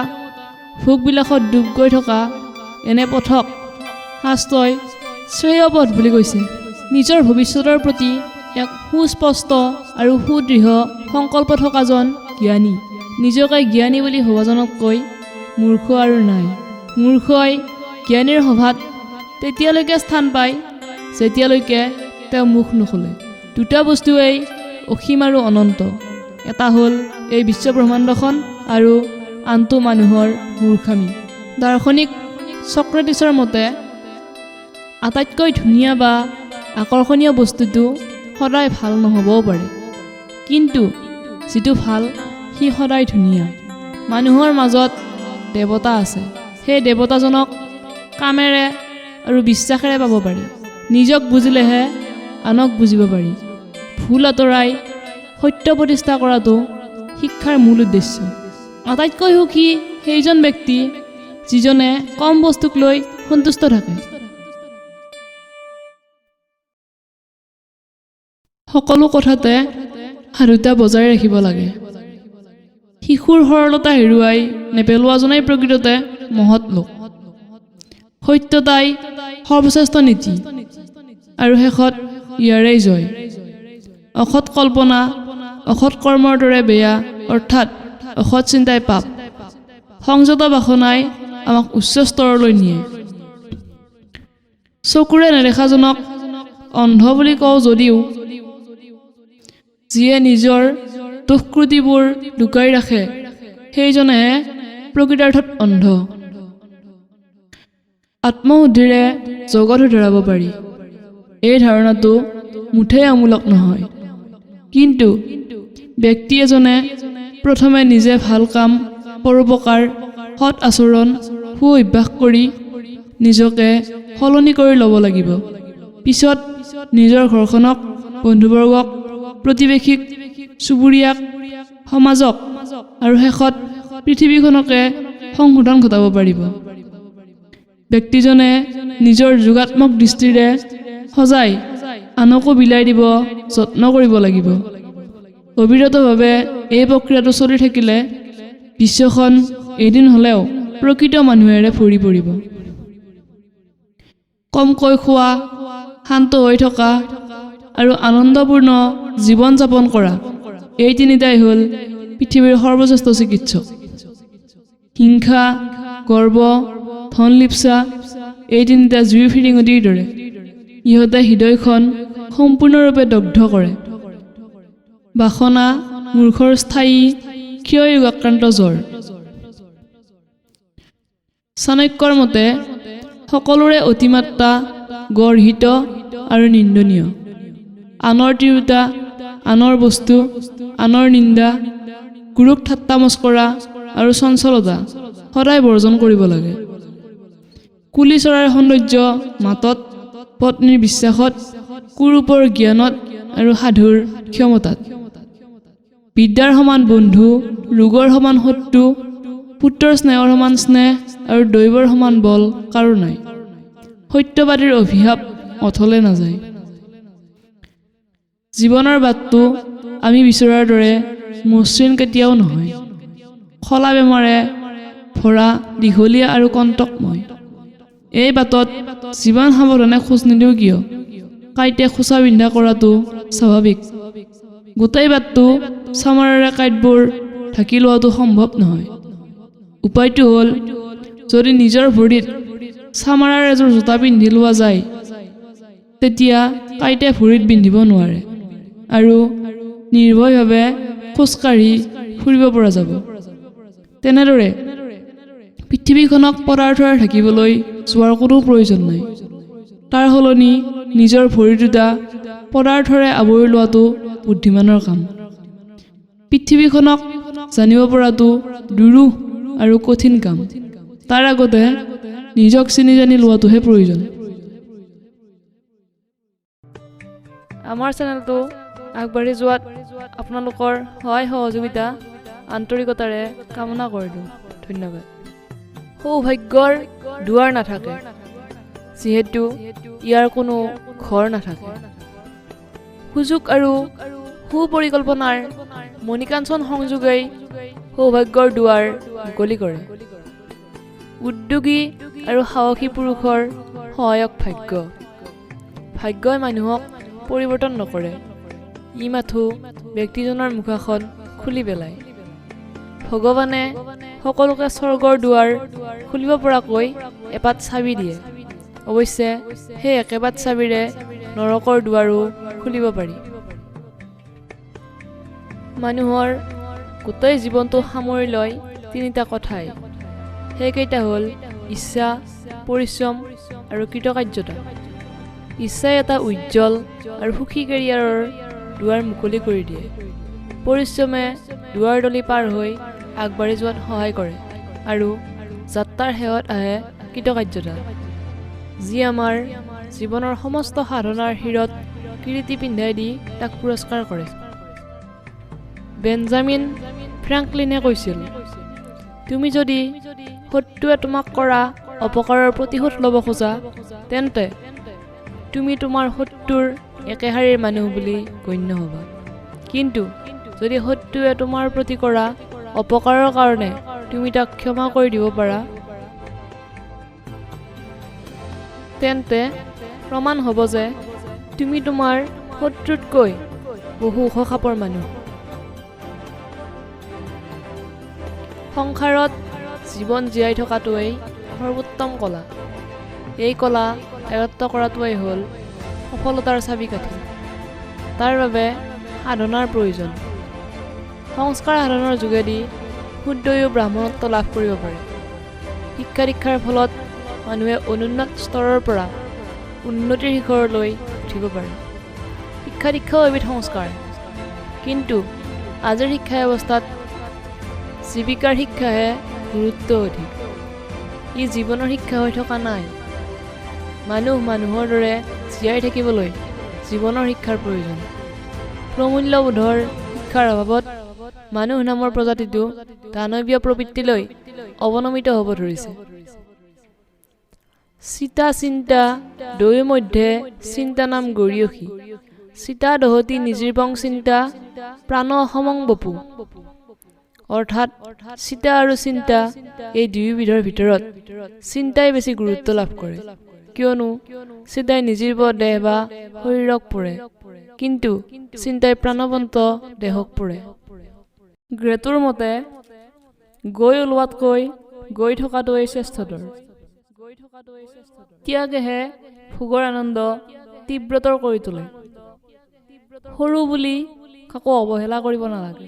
ভোগবিলাসত ডুব গৈ থকা এনে পথক শাস্ত্ৰই শ্ৰেয় পথ বুলি কৈছে। নিজৰ ভৱিষ্যতৰ প্ৰতি এক সুস্পষ্ট আৰু সুদৃঢ় সংকল্প থকাজন জ্ঞানী। নিজকে জ্ঞানী বুলি ভবাজনতকৈ মূৰ্খ আৰু নাই। মূৰ্খই জ্ঞানীৰ সভাত তেতিয়ালৈকে স্থান পায়, যেতিয়ালৈকে তেওঁ মুখ নোখোলে। দুটা বস্তুৱেই অসীম আৰু অনন্ত। এটা হ'ল এই বিশ্বব্ৰহ্মাণ্ডখন আৰু আনটো মানুহৰ মূৰ্খামি। দাৰ্শনিক চক্ৰেটিছৰ মতে, আটাইতকৈ ধুনীয়া বা আকৰ্ষণীয় বস্তুটো সদায় ভাল নহ'বও পাৰে, কিন্তু যিটো ভাল সি সদায় ধুনীয়া। মানুহৰ মাজত দেৱতা আছে। সেই দেৱতাজনক কামেৰে আৰু বিশ্বাসেৰে পাব পাৰি। নিজক বুজিলেহে আনক বুজিব পাৰি। ভুল আঁতৰাই সত্য প্ৰতিষ্ঠা কৰাটো শিক্ষাৰ মূল উদ্দেশ্য। আটাইতকৈ সুখী সেইজন ব্যক্তি, যিজনে কম বস্তুক লৈ সন্তুষ্ট থাকে। সকলো কথাতে সাধুতা বজাই ৰাখিব লাগে। শিশুৰ সৰলতা হেৰুৱাই নেপেলোৱাজনেই প্ৰকৃততে মহৎ লোক। সত্যতাই সৰ্বশ্ৰেষ্ঠ নীতি আৰু শেষত ইয়াৰেই জয়। অসৎ কল্পনা অসৎ কৰ্মৰ দৰে বেয়া, অৰ্থাৎ অসৎ চিন্তাই পাপ। সংযত বাসনাই আমাক উচ্চ স্তৰলৈ নিয়ে। চকুৰে নেদেখাজনক অন্ধ বুলি কওঁ যদিও, যিয়ে নিজৰ দোষ ক্ৰুটিবোৰ লুকাই ৰাখে, সেইজনেহে প্ৰকৃতাৰ্থত অন্ধ। আত্মশুদ্ধিৰে জগত শুধৰাব পাৰি, এই ধাৰণাটো মুঠেই অমূলক নহয়। কিন্তু ব্যক্তি এজনে প্ৰথমে নিজে ভাল কাম, পৰোপকাৰ, সৎ আচৰণ, সু অভ্যাস কৰি নিজকে সলনি কৰি ল'ব লাগিব। পিছত নিজৰ ঘৰখনক, বন্ধুবৰ্গক, প্ৰতিবেশীক, চুবুৰীয়াক, সমাজক আৰু শেষত পৃথিৱীখনকে সংশোধন ঘটাব পাৰিব। ব্যক্তিজনে নিজৰ যোগাত্মক দৃষ্টিৰে সজাই আনকো বিলাই দিব যত্ন কৰিব লাগিব। অবিৰতভাৱে এই প্ৰক্ৰিয়াটো চলি থাকিলে বিশ্বখন এদিন হ'লেও প্ৰকৃত মানুহেৰে ভৰি পৰিব। কমকৈ খোৱা, শান্ত হৈ থকা আৰু আনন্দপূৰ্ণ জীৱন যাপন কৰা, এই তিনিটাই হ'ল পৃথিৱীৰ সৰ্বশ্ৰেষ্ঠ চিকিৎসক। হিংসা, গৰ্ব, ধনলিপ্সা এই তিনিটা জুইৰ ফিৰিঙতিৰ দৰে। ইহঁতে হৃদয়খন সম্পূৰ্ণৰূপে দগ্ধ কৰে। বাসনা মূৰ্খৰ স্থায়ী ক্ষয় ৰোগাক্ৰান্ত জ্বৰ। চাণক্যৰ মতে সকলোৰে অতিমাত্ৰা গৰ্হিত আৰু নিন্দনীয়। আনৰ তিৰোতা, আনৰ বস্তু, আনৰ নিন্দা, গুৰুক ঠাট্টা মস্কৰা আৰু চঞ্চলতা সদায় বৰ্জন কৰিব লাগে। কুলি চৰাইৰ সৌন্দৰ্য মাতত, পত্নীৰ বিশ্বাসত, কুৰূপৰ জ্ঞানত আৰু সাধুৰ ক্ষমতাত। বিদ্যাৰ সমান বন্ধু, ৰোগৰ সমান শত্ৰু, পুত্ৰৰ স্নেহৰ সমান স্নেহ আৰু দৈৱৰ সমান বল কাৰো নাই। সত্যবাদীৰ অভিশাপ অথলে নাযায়। জীৱনৰ বাটটো আমি বিচৰাৰ দৰে মসৃণ কেতিয়াও নহয়। খলা বেমাৰে ভৰা, দীঘলীয়া আৰু কণ্টকময়। এই বাটত যিমান সাৱধানে খোজ নিদিওঁ কিয়, কাঁইটে খোচা বিন্ধা কৰাটো স্বাভাৱিক। গোটেই বাটটো চামৰাৰে কাঁইটবোৰ ঢাকি লোৱাটো সম্ভৱ নহয়। উপায়টো হ'ল, যদি নিজৰ ভৰিত চামৰাৰ এযোৰ জোতা পিন্ধি লোৱা যায়, তেতিয়া কাঁইটে ভৰিত বিন্ধিব নোৱাৰে আৰু নিৰ্ভয়ভাৱে খোজকাঢ়ি ফুৰিব পৰা যাব। তেনেদৰে পৃথিৱীখনক পদাৰ্থৰে ঢাকিবলৈ যোৱাৰ কোনো প্ৰয়োজন নাই। তাৰ সলনি নিজৰ ভৰি দুটা পদাৰ্থৰে আৱৰি লোৱাটো বুদ্ধিমানৰ কাম। পৃথিৱীখনক জানিব পৰাটো দুৰূহ আৰু কঠিন কাম। তাৰ আগতে নিজক চিনি জানি লোৱাটোহে প্ৰয়োজন। আমাৰ চেনেলটো আগবাঢ়ি যোৱাত আপোনালোকৰ সহায় সহযোগিতা আন্তৰিকতাৰে কামনা কৰিলোঁ। ধন্যবাদ। সৌভাগ্যৰ দুৱাৰ নাথাকে, যিহেতু ইয়াৰ কোনো ঘৰ নাথাকে। সুযোগ আৰু সুপৰিকল্পনাৰ মণিকাঞ্চন সংযোগেই সৌভাগ্যৰ দুৱাৰ মুকলি কৰে। উদ্যোগী আৰু সাহসী পুৰুষৰ সহায়ক ভাগ্য। ভাগ্যই মানুহক পৰিৱৰ্তন নকৰে, ই মাথো ব্যক্তিজনৰ মুখাখন খুলি পেলায়। ভগৱানে সকলোকে স্বৰ্গৰ দুৱাৰ খুলিব পৰাকৈ এপাত চাবি দিয়ে। অৱশ্যে সেই একেপাত চাবিৰে নৰকৰ দুৱাৰো খুলিব পাৰি। মানুহৰ গোটেই জীৱনটো সামৰি লয় তিনিটা কথাই। সেইকেইটা হ'ল ইচ্ছা, পৰিশ্ৰম আৰু কৃতকাৰ্যতা। ইচ্ছাই এটা উজ্জ্বল আৰু সুখী কেৰিয়াৰৰ দুৱাৰ মুকলি কৰি দিয়ে। পৰিশ্ৰমে দুৱাৰডলি পাৰ হৈ আগবাঢ়ি যোৱাত সহায় কৰে আৰু যাত্ৰাৰ শেহত আহে কৃতকাৰ্যতা, যি আমাৰ জীৱনৰ সমস্ত সাধনাৰ শিৰত কিৰীটি পিন্ধাই দি তাক পুৰস্কাৰ কৰে। বেঞ্জামিন ফ্ৰেংকলিনে কৈছিল, তুমি যদি শত্ৰুৱে তোমাক কৰা অপকাৰৰ প্ৰতিশোধ ল'ব খোজা, তেন্তে তুমি তোমাৰ শত্ৰুৰ একেশাৰীৰ মানুহ বুলি গণ্য হ'বা। কিন্তু যদি শত্ৰুৱে তোমাৰ প্ৰতি কৰা অপকাৰৰ কাৰণে তুমি তাক ক্ষমা কৰি দিব পাৰা, তেন্তে প্ৰমাণ হ'ব যে তুমি তোমাৰ শত্ৰুতকৈ বহু ওখ খাপৰ মানুহ। সংসাৰত জীৱন জীয়াই থকাটোৱেই সৰ্বোত্তম কলা। এই কলা আয়ত্ত কৰাটোৱেই হ'ল সফলতাৰ চাবিকাঠি। তাৰ বাবে সাধনাৰ প্ৰয়োজন। সংস্কাৰ সাধনৰ যোগেদি শুদ্ধয়ো ব্ৰাহ্মণত্ব লাভ কৰিব পাৰে। শিক্ষা দীক্ষাৰ ফলত মানুহে অনুন্নত স্তৰৰ পৰা উন্নতিৰ শিখৰলৈ উঠিব পাৰে। শিক্ষা দীক্ষাও এবিধ সংস্কাৰ। কিন্তু আজিৰ শিক্ষা ব্যৱস্থাত জীৱিকাৰ শিক্ষাহে গুৰুত্ব অধিক। ই জীৱনৰ শিক্ষা হৈ থকা নাই। মানুহ মানুহৰ দৰে জীয়াই থাকিবলৈ জীৱনৰ শিক্ষাৰ প্ৰয়োজন। প্ৰমূল্যবোধৰ শিক্ষাৰ অভাৱত মানুহ নামৰ প্ৰজাতিটো দানৱীয় প্ৰবৃত্তিলৈ অৱনমিত হ'ব ধৰিছে। চিতা চিন্তা দৈৰ মধ্যে চিন্তা নাম গৰীয়সী, চিতা দহতি নিজিৰ্বং চিন্তা প্ৰাণ সমং বপু। অৰ্থাৎ চিতা আৰু চিন্তা এই দুয়োবিধৰ ভিতৰত চিন্তাই বেছি গুৰুত্ব লাভ কৰে, কিয়নো চিতাই নিজিৰ্ব দেহ বা শৰীৰক পোৰে, কিন্তু চিন্তাই প্ৰাণৱন্ত দেহক পোৰে। গ্ৰেটোৰ মতে গৈ ওলোৱাতকৈ গৈ থকাটোৱেই শ্ৰেষ্ঠতৰ। ত্যাগেহে ভোগৰ আনন্দ তীব্ৰতৰ কৰি তোলে। সৰু বুলি কাকো অৱহেলা কৰিব নালাগে।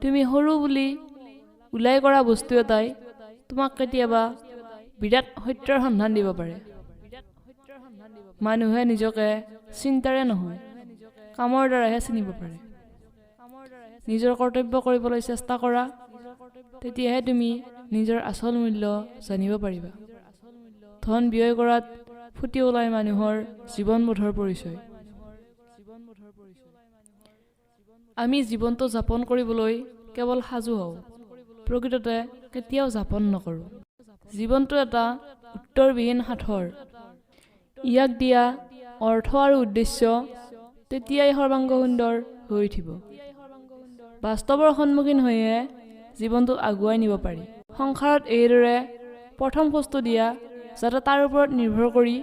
তুমি সৰু বুলি ওলাই কৰা বস্তু এটাই তোমাক কেতিয়াবা বিৰাট সত্যৰ সন্ধান দিব পাৰে। মানুহে নিজকে চিন্তাৰে নহয়, কামৰ দ্বাৰাহে চিনিব পাৰে। নিজৰ কৰ্তব্য কৰিবলৈ চেষ্টা কৰা, তেতিয়াহে তুমি নিজৰ আচল মূল্য জানিব পাৰিবা। ধন ব্যয় কৰাত ফুটি ওলায় মানুহৰ জীৱনবোধৰ পৰিচয়। আমি জীৱনটো যাপন কৰিবলৈ কেৱল সাজু হওঁ, প্ৰকৃততে কেতিয়াও যাপন নকৰোঁ। জীৱনটো এটা উত্তৰবিহীন সাঁথৰ। ইয়াক দিয়া অৰ্থ আৰু উদ্দেশ্য তেতিয়াই সৰ্বাংগসুন্দৰ হৈ উঠিব। বাস্তৱৰ সন্মুখীন হৈহে জীৱনটো আগুৱাই নিব পাৰি। সংসাৰত এইদৰে প্ৰথম খোজটো দিয়া, যাতে তাৰ ওপৰত নিৰ্ভৰ কৰি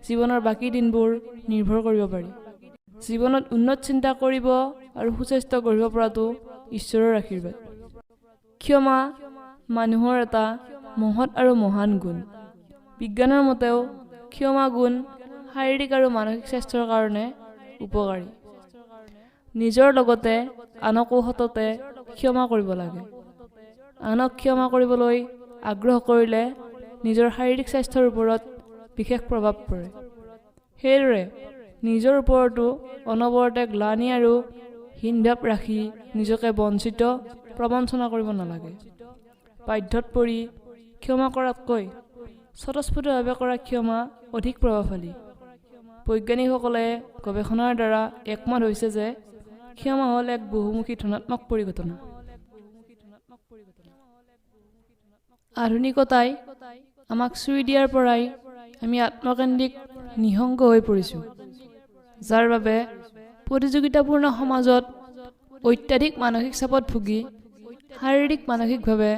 জীৱনৰ বাকী দিনবোৰ নিৰ্ভৰ কৰিব পাৰি। জীৱনত উন্নত চিন্তা কৰিব আৰু সুস্বাস্থ্য গঢ়িব পৰাটো ঈশ্বৰৰ আশীৰ্বাদ। ক্ষমা মানুহৰ এটা মহৎ আৰু মহান গুণ। বিজ্ঞানৰ মতেও ক্ষমা গুণ শাৰীৰিক আৰু মানসিক স্বাস্থ্যৰ কাৰণে উপকাৰী। নিজৰ লগতে আনকো সততে ক্ষমা কৰিব লাগে। আনক ক্ষমা কৰিবলৈ আগ্ৰহ কৰিলে নিজৰ শাৰীৰিক স্বাস্থ্যৰ ওপৰত বিশেষ প্ৰভাৱ পৰে। সেইদৰে নিজৰ ওপৰতো অনবৰতে গ্লানি আৰু হীনভাৱ ৰাখি নিজকে বঞ্চিত প্ৰবঞ্চনা কৰিব নালাগে। বাধ্যত পৰি ক্ষমা কৰাতকৈ স্বতঃস্ফূৰ্তভাৱে কৰা ক্ষমা অধিক প্ৰভাৱশালী। বৈজ্ঞানিকসকলে গৱেষণাৰ দ্বাৰা একমত হৈছে যে ক্ষমা হ'ল এক বহুমুখী ধনাত্মক পৰিঘটনা। আধুনিকতাই আমাক চুই দিয়াৰ পৰাই আমি আত্মকেন্দ্ৰিক নিঃসংগ হৈ পৰিছোঁ, যাৰ বাবে প্ৰতিযোগিতাপূৰ্ণ সমাজত অত্যাধিক মানসিক চাপত ভুগি শাৰীৰিক মানসিকভাৱে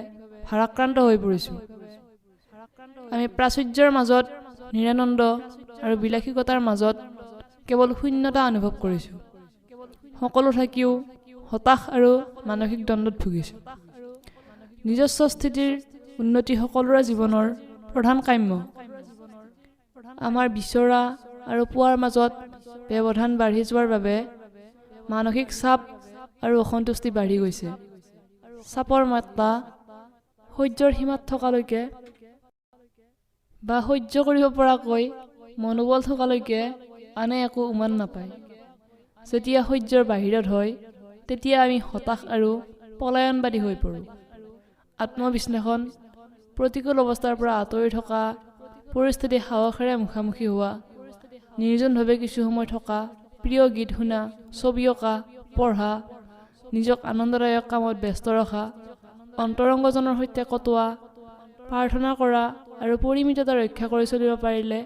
ভাৰাক্ৰান্ত হৈ পৰিছোঁ। আমি প্ৰাচুৰ্যৰ মাজত নিৰানন্দ আৰু বিলাসিকতাৰ মাজত কেৱল শূন্যতা অনুভৱ কৰিছোঁ। সকলো থাকিও হতাশ আৰু মানসিক দ্বন্দ্বত ভুগিছোঁ। নিজস্ব স্থিতিৰ উন্নতি সকলোৰে জীৱনৰ প্ৰধান কাম্য। আমাৰ বিচৰা আৰু পোৱাৰ মাজত ব্যৱধান বাঢ়ি যোৱাৰ বাবে মানসিক চাপ আৰু অসন্তুষ্টি বাঢ়ি গৈছে। চাপৰ মাত্ৰা সহ্যৰ সীমাত থকালৈকে বা সহ্য কৰিব পৰাকৈ মনোবল থকালৈকে আনে একো উমান নাপায়। যেতিয়া সহ্যৰ বাহিৰত হয়, তেতিয়া আমি হতাশ আৰু পলায়নবাদী হৈ পৰোঁ। আত্মবিশ্লেষণ, প্ৰতিকূল অৱস্থাৰ পৰা আঁতৰি থকা, পৰিস্থিতি সাহসেৰে মুখামুখি হোৱা, নিৰ্জনভাৱে কিছু সময় থকা, প্ৰিয় গীত শুনা, ছবি অঁকা, পঢ়া, নিজক আনন্দদায়ক কামত ব্যস্ত ৰখা, অন্তৰংগজনৰ সৈতে কটোৱা, প্ৰাৰ্থনা কৰা আৰু পৰিমিততা ৰক্ষা কৰি চলিব পাৰিলে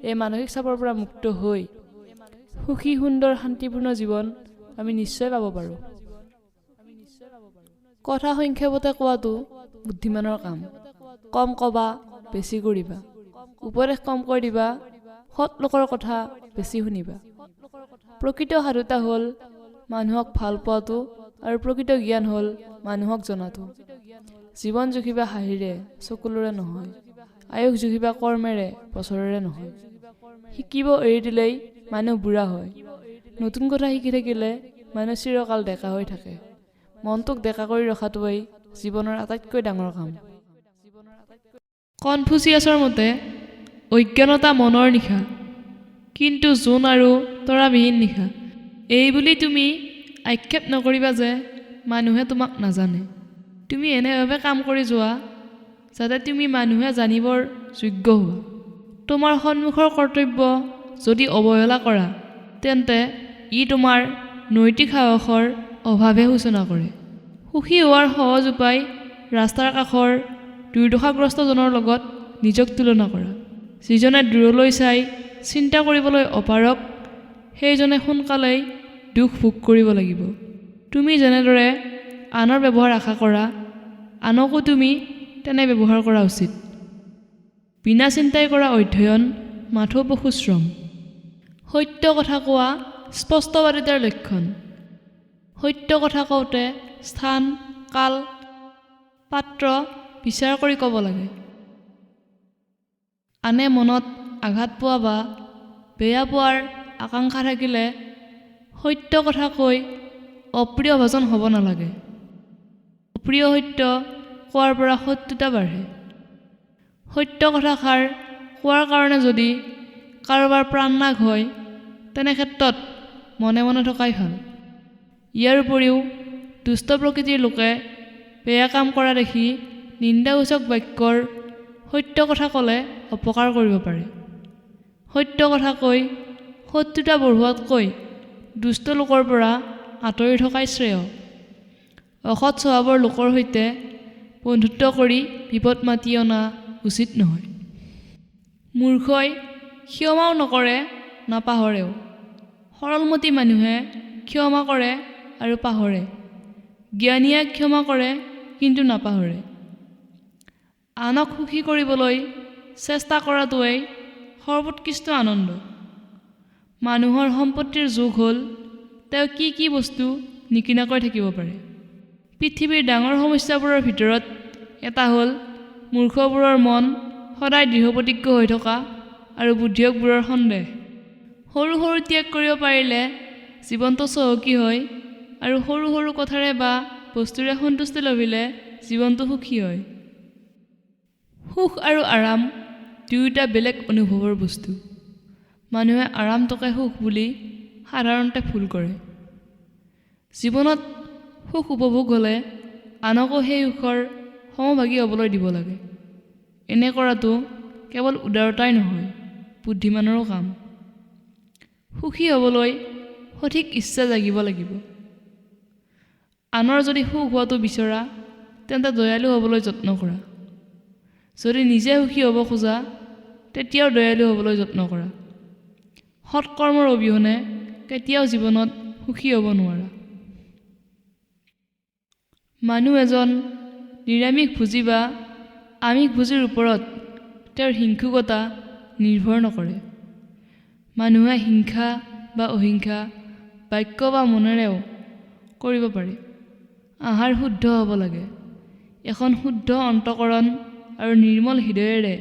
এই মানসিক চাপৰ পৰা মুক্ত হৈ সুখী, সুন্দৰ, শান্তিপূৰ্ণ জীৱন আমি নিশ্চয় পাব পাৰোঁ। কথা সংক্ষেপতে কোৱাটো বুদ্ধিমানৰ কাম। কম ক'বা, বেছি কৰিবা। উপদেশ কমকৈ দিবা, সৎ লোকৰ কথা বেছি শুনিবা। প্ৰকৃত সাধুতা হ'ল মানুহক ভাল পোৱাটো আৰু প্ৰকৃত জ্ঞান হ'ল মানুহক জনাটো। জীৱন জুখিবা হাঁহিৰে, চকুলোৰে নহয়। আয়ুস জুখিবা কৰ্মেৰে, বছৰেৰে নহয়। শিকিব এৰি দিলেই মানুহ বুঢ়া হয়। নতুন কথা শিকি থাকিলে মানুহ চিৰকাল ডেকা হৈ থাকে। মনটোক ডেকা কৰি ৰখাটোৱেই জীৱনৰ আটাইতকৈ ডাঙৰ কাম। কনফুচিয়াছৰ মতে অজ্ঞানতা মনৰ নিশা, কিন্তু জোন আৰু তৰাবিহীন নিশা। এইবুলি তুমি আক্ষেপ নকৰিবা যে মানুহে তোমাক নাজানে। তুমি এনেভাৱে কাম কৰি যোৱা যাতে তুমি মানুহে জানিবৰ যোগ্য হোৱা। তোমাৰ সন্মুখৰ কৰ্তব্য যদি অৱহেলা কৰা, তেন্তে ই তোমাৰ নৈতিক সাহসৰ অভাৱহে সূচনা কৰে। সুখী হোৱাৰ সহজ উপায় ৰাস্তাৰ কাষৰ দুৰ্দশাগ্ৰস্তজনৰ লগত নিজক তুলনা কৰা। যিজনে দূৰলৈ চাই চিন্তা কৰিবলৈ অপাৰগ, সেইজনে সোনকালেই দুখ ভোগ কৰিব লাগিব। তুমি যেনেদৰে আনৰ ব্যৱহাৰ আশা কৰা, আনকো তুমি তেনে ব্যৱহাৰ কৰা উচিত। বিনা চিন্তাই কৰা অধ্যয়ন মাথো পশুশ্ৰম। সত্য কথা কোৱা স্পষ্টবাদিতাৰ লক্ষণ। সত্য কথা কওঁতে স্থান, কাল, পাত্ৰ বিচাৰ কৰি ক'ব লাগে। আনে মনত আঘাত পোৱা বা বেয়া পোৱাৰ আকাংক্ষা থাকিলে সত্য কথা কৈ অপ্ৰিয় ভাজন হ'ব নালাগে। অপ্ৰিয় সত্য কোৱাৰ পৰা শত্ৰুতা বাঢ়ে। সত্য কথাষাৰ কোৱাৰ কাৰণে যদি কাৰোবাৰ প্ৰাণনাশ হয়, তেনে ক্ষেত্ৰত মনে মনে থকাই ভাল। ইয়াৰ উপৰিও দুষ্ট প্ৰকৃতিৰ লোকে বেয়া কাম কৰা দেখি নিন্দাসূচক বাক্যৰ সত্য কথা ক'লে অপকাৰ কৰিব পাৰে। সত্য কথা কৈ শত্ৰুতা বঢ়োৱাতকৈ দুষ্ট লোকৰ পৰা আঁতৰি থকাই শ্ৰেয়। অসৎ স্বভাৱৰ লোকৰ সৈতে বন্ধুত্ব কৰি বিপদ মাতি অনা উচিত নহয়। মূৰ্খই ক্ষমাও নকৰে, নাপাহৰেও। সৰলমতী মানুহে ক্ষমা কৰে আৰু পাহৰে। জ্ঞানীয়ে ক্ষমা কৰে, কিন্তু নাপাহৰে। আনক সুখী কৰিবলৈ চেষ্টা কৰাটোৱেই সৰ্বোৎকৃষ্ট আনন্দ। মানুহৰ সম্পত্তিৰ জোখ হ'ল তেওঁ কি কি বস্তু নিকিনাকৈ থাকিব পাৰে। পৃথিৱীৰ ডাঙৰ সমস্যাবোৰৰ ভিতৰত এটা হ'ল মূৰ্খবোৰৰ মন সদায় দৃঢ়প্ৰতিজ্ঞ হৈ থকা আৰু বুদ্ধিয়কবোৰৰ সন্দেহ। সৰু সৰু ত্যাগ কৰিব পাৰিলে জীৱনটো চহকী হয় আৰু সৰু সৰু কথাৰে বা বস্তুৰে সন্তুষ্টি লভিলে জীৱনটো সুখী হয়। সুখ আৰু আৰাম দুয়োটা বেলেগ অনুভৱৰ বস্তু। মানুহে আৰামটোকে সুখ বুলি সাধাৰণতে ভুল কৰে। জীৱনত সুখ উপভোগ হ'লে আনকো সেই সুখৰ সমভাগী হ'বলৈ দিব লাগে। এনে কৰাটো কেৱল উদাৰতাই নহয়, বুদ্ধিমানৰো কাম। সুখী হ'বলৈ সঠিক ইচ্ছা জাগিব লাগিব। আনৰ যদি সুখ হোৱাটো বিচৰা, তেন্তে দয়ালু হ'বলৈ যত্ন কৰা। যদি নিজে সুখী হ'ব খোজা, তেতিয়াও দয়ালু হ'বলৈ যত্ন কৰা। সৎকৰ্মৰ অবিহনে কেতিয়াও জীৱনত সুখী হ'ব নোৱাৰা। মানুহ এজন নিৰামিষভোজী বা আমিষভোজীৰ ওপৰত তেওঁৰ হিংসুকতা নিৰ্ভৰ নকৰে। মানুহে হিংসা বা অহিংসা বাক্য বা মনেৰেও কৰিব পাৰে। আহাৰ শুদ্ধ হ'ব লাগে। এখন শুদ্ধ অন্তঃকৰণ আৰু নিৰ্মল হৃদয়েৰে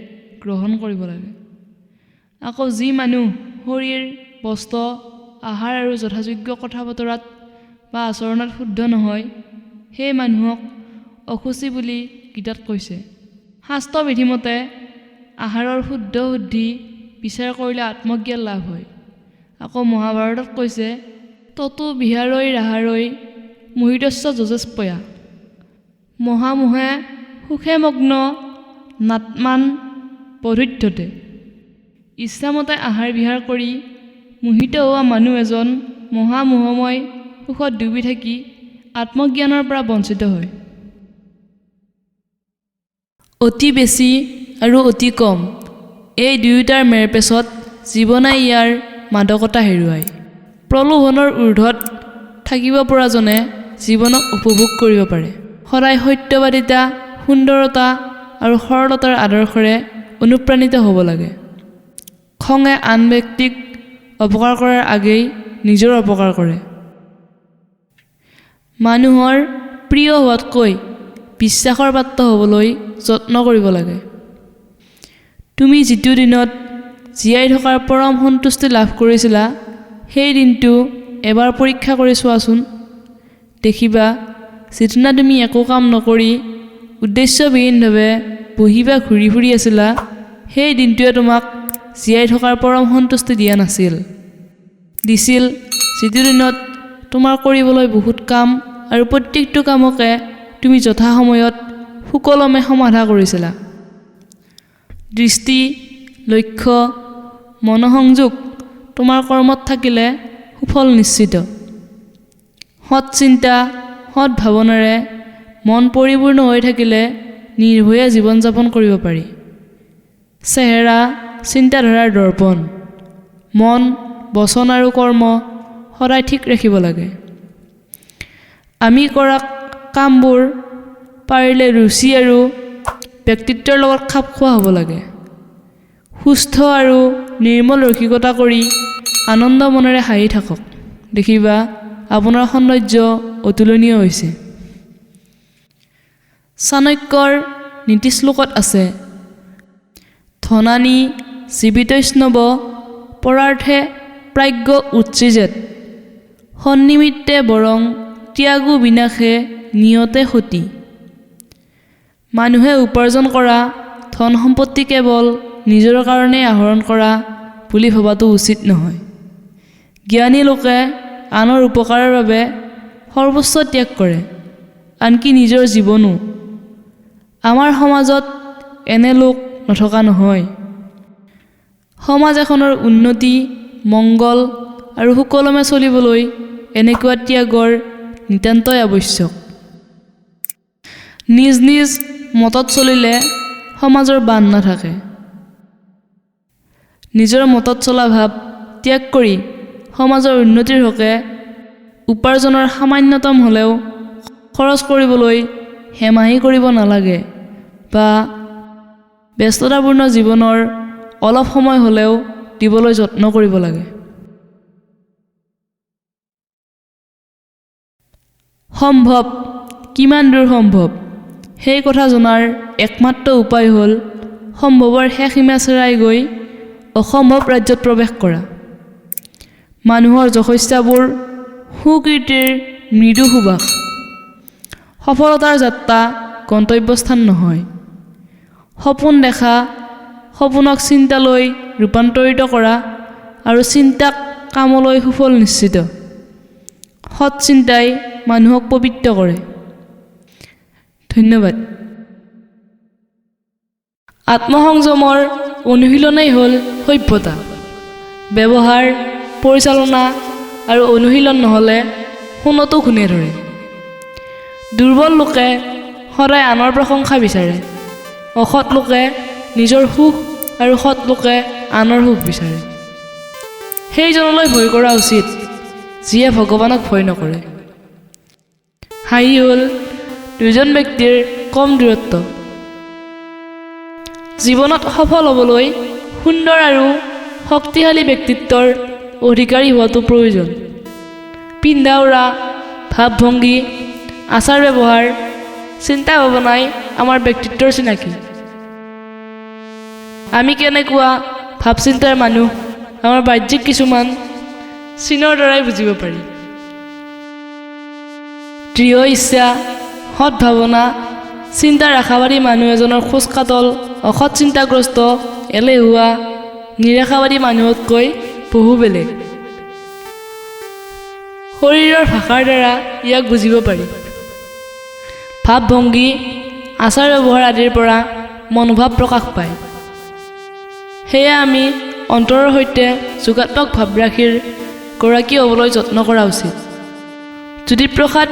গ্ৰহণ কৰিব লাগে। আকৌ যি মানুহ শৰীৰ, বস্ত্ৰ, আহাৰ আৰু যথাযোগ্য কথা বতৰাত বা আচৰণত শুদ্ধ নহয়, সেই মানুহক অশুচি বুলি গীতাত কৈছে। শাস্ত্ৰবিধিমতে আহাৰৰ শুদ্ধ শুদ্ধি বিচাৰ কৰিলে আত্মজ্ঞান লাভ হয়। আকৌ মহাভাৰতত কৈছে, ততো বিহাৰৈ ৰাহাৰৈ মোহিতস্য যজস্পয়া মহামোহে সুখে মগ্ন নাত্মান বধুধ্যতে। ইচ্ছামতে আহাৰ বিহাৰ কৰি মোহিত হোৱা মানুহ এজন মহামোহময় সুখত ডুবি থাকি আত্মজ্ঞানৰ পৰা বঞ্চিত হয়। অতি বেছি আৰু অতি কম, এই দুয়োটাৰ মেৰপেচত জীৱনে ইয়াৰ মাদকতা হেৰুৱায়। প্ৰলোভনৰ ঊৰ্ধত থাকিব পৰাজনে জীৱনক উপভোগ কৰিব পাৰে। সদায় সত্যবাদিতা, সুন্দৰতা আৰু সৰলতাৰ আদৰ্শৰে অনুপ্ৰাণিত হ'ব লাগে। খঙে আন ব্যক্তিক অপকাৰ কৰাৰ আগেয়ে নিজৰ অপকাৰ কৰে। মানুহৰ প্ৰিয় হোৱাতকৈ বিশ্বাসৰ পাত্ৰ হ'বলৈ যত্ন কৰিব লাগে। তুমি যিটো দিনত জীয়াই থকাৰ পৰম সন্তুষ্টি লাভ কৰিছিলা, সেই দিনটো এবাৰ পৰীক্ষা কৰি চোৱাচোন। দেখিবা, যিদিনা তুমি একো কাম নকৰি উদ্দেশ্যবিহীনভাৱে বহি বা ঘূৰি ফুৰি আছিলা, সেই দিনটোৱে তোমাক জীয়াই থকাৰ পৰম সন্তুষ্টি দিয়া নাছিল। দিছিল যিটো দিনত তোমাৰ কৰিবলৈ বহুত কাম আৰু প্ৰত্যেকটো কামকে তুমি যথাসময়ত সুকলমে সমাধা কৰিছিলা। দৃষ্টি, লক্ষ্য, মনোসংযোগ তোমাৰ কৰ্মত থাকিলে সুফল নিশ্চিত। সৎ চিন্তা, সৎ ভাৱনাৰে মন পৰিপূৰ্ণ হৈ থাকিলে নিৰ্ভয়ে জীৱন যাপন কৰিব পাৰি। চেহেৰা চিন্তাধাৰাৰ দৰ্পণ। মন, বচন আৰু কৰ্ম সদায় ঠিক ৰাখিব লাগে। আমি কৰা কামবোৰ পাৰিলে ৰুচি আৰু ব্যক্তিত্বৰ লগত খাপ খোৱা হ'ব লাগে। সুস্থ আৰু নিৰ্মল ৰসিকতা কৰি আনন্দ মনেৰে হাঁহি থাকক, দেখিবা আপোনাৰ সৌন্দৰ্য অতুলনীয় হৈছে। চাণক্যৰ নীতিশ্লোকত আছে, ধনানি জীৱিতৈষ্ণৱ পৰাৰ্থে প্ৰাজ্ঞ উৎসৃজেত, সন্নিমিত্তে বৰং ত্যাগো বিনাশে নিয়তে সতী। মানুহে উপাৰ্জন কৰা ধন সম্পত্তি কেৱল নিজৰ কাৰণেই আহৰণ কৰা বুলি ভবাটো উচিত নহয়। জ্ঞানী লোকে আনৰ উপকাৰৰ বাবে সৰ্বোচ্চ ত্যাগ কৰে, আনকি নিজৰ জীৱনো। আমাৰ সমাজত এনে লোক নথকা নহয়। সমাজ এখনৰ উন্নতি, মংগল আৰু সুকলমে চলিবলৈ এনেকুৱা ত্যাগৰ নিতান্তই আৱশ্যক। নিজ নিজ মতত চলিলে সমাজৰ বান্ধ নাথাকে। নিজৰ মতত চলা ভাৱ ত্যাগ কৰি সমাজৰ উন্নতিৰ হকে উপাৰ্জনৰ সামান্যতম হ'লেও খৰচ কৰিবলৈ হেমাহি কৰিব নালাগে বা ব্যস্ততাপূৰ্ণ জীৱনৰ অলপ সময় হ'লেও দিবলৈ যত্ন কৰিব লাগে। সম্ভৱ কিমান দূৰ সম্ভৱ সেই কথা জনাৰ একমাত্ৰ উপায় হ'ল সম্ভৱৰ শেষ সীমা চেৰাই গৈ অসম্ভৱ ৰাজ্যত প্ৰৱেশ কৰা। মানুহৰ যশস্যাবোৰ সুকীৰ্তিৰ মৃদু সুবাস। সফলতাৰ যাত্ৰা গন্তব্যস্থান নহয়। সপোন দেখা, সপোনক চিন্তালৈ ৰূপান্তৰিত কৰা আৰু চিন্তাক কামলৈ সুফল নিশ্চিত। সৎ চিন্তাই মানুহক পবিত্ৰ কৰে। ধন্যবাদ। আত্মসংযমৰ অনুশীলনেই হ'ল সভ্যতা। ব্যৱহাৰ, পৰিচালনা আৰু অনুশীলন নহ'লে সোণতো ঘূণে ধৰে। দুৰ্বল লোকে সদায় আনৰ প্ৰশংসা বিচাৰে। অসৎ লোকে নিজৰ সুখ আৰু সৎ লোকে আনৰ সুখ বিচাৰে। সেইজনলৈ ভয় কৰা উচিত যিয়ে ভগৱানক ভয় নকৰে। হাঁহি হ'ল দুজন ব্যক্তিৰ কম দূৰত্ব। জীৱনত সফল হ'বলৈ সুন্দৰ আৰু শক্তিশালী ব্যক্তিত্বৰ অধিকাৰী হোৱাটো প্ৰয়োজন। পিন্ধা উৰা, ভাৱ ভংগী, আচাৰ ব্যৱহাৰ, চিন্তা ভাৱনাই আমাৰ ব্যক্তিত্বৰ চিনাকি। আমি কেনেকুৱা ভাৱ চিন্তাৰ মানুহ আমাৰ বাহ্যিক কিছুমান চিনৰ দ্বাৰাই বুজিব পাৰি। দৃঢ় ইচ্ছা, সৎ ভাৱনা, চিন্তাৰ আশাবাদী মানুহ এজনৰ খোজ কাটল অসৎ চিন্তাগ্ৰস্ত, এলেহুৱা, নিৰাশাবাদী মানুহতকৈ বহু বেলেগ। শৰীৰৰ ভাষাৰ দ্বাৰা ইয়াক বুজিব পাৰি। ভাৱ ভংগী, আচাৰ ব্যৱহাৰ আদিৰ পৰা মনোভাৱ প্ৰকাশ পায়। সেয়ে আমি অন্তৰৰ সৈতে যোগাত্মক ভাৱৰাশিৰ গৰাকী হ'বলৈ যত্ন কৰা উচিত। জ্যোতিপ্ৰসাদ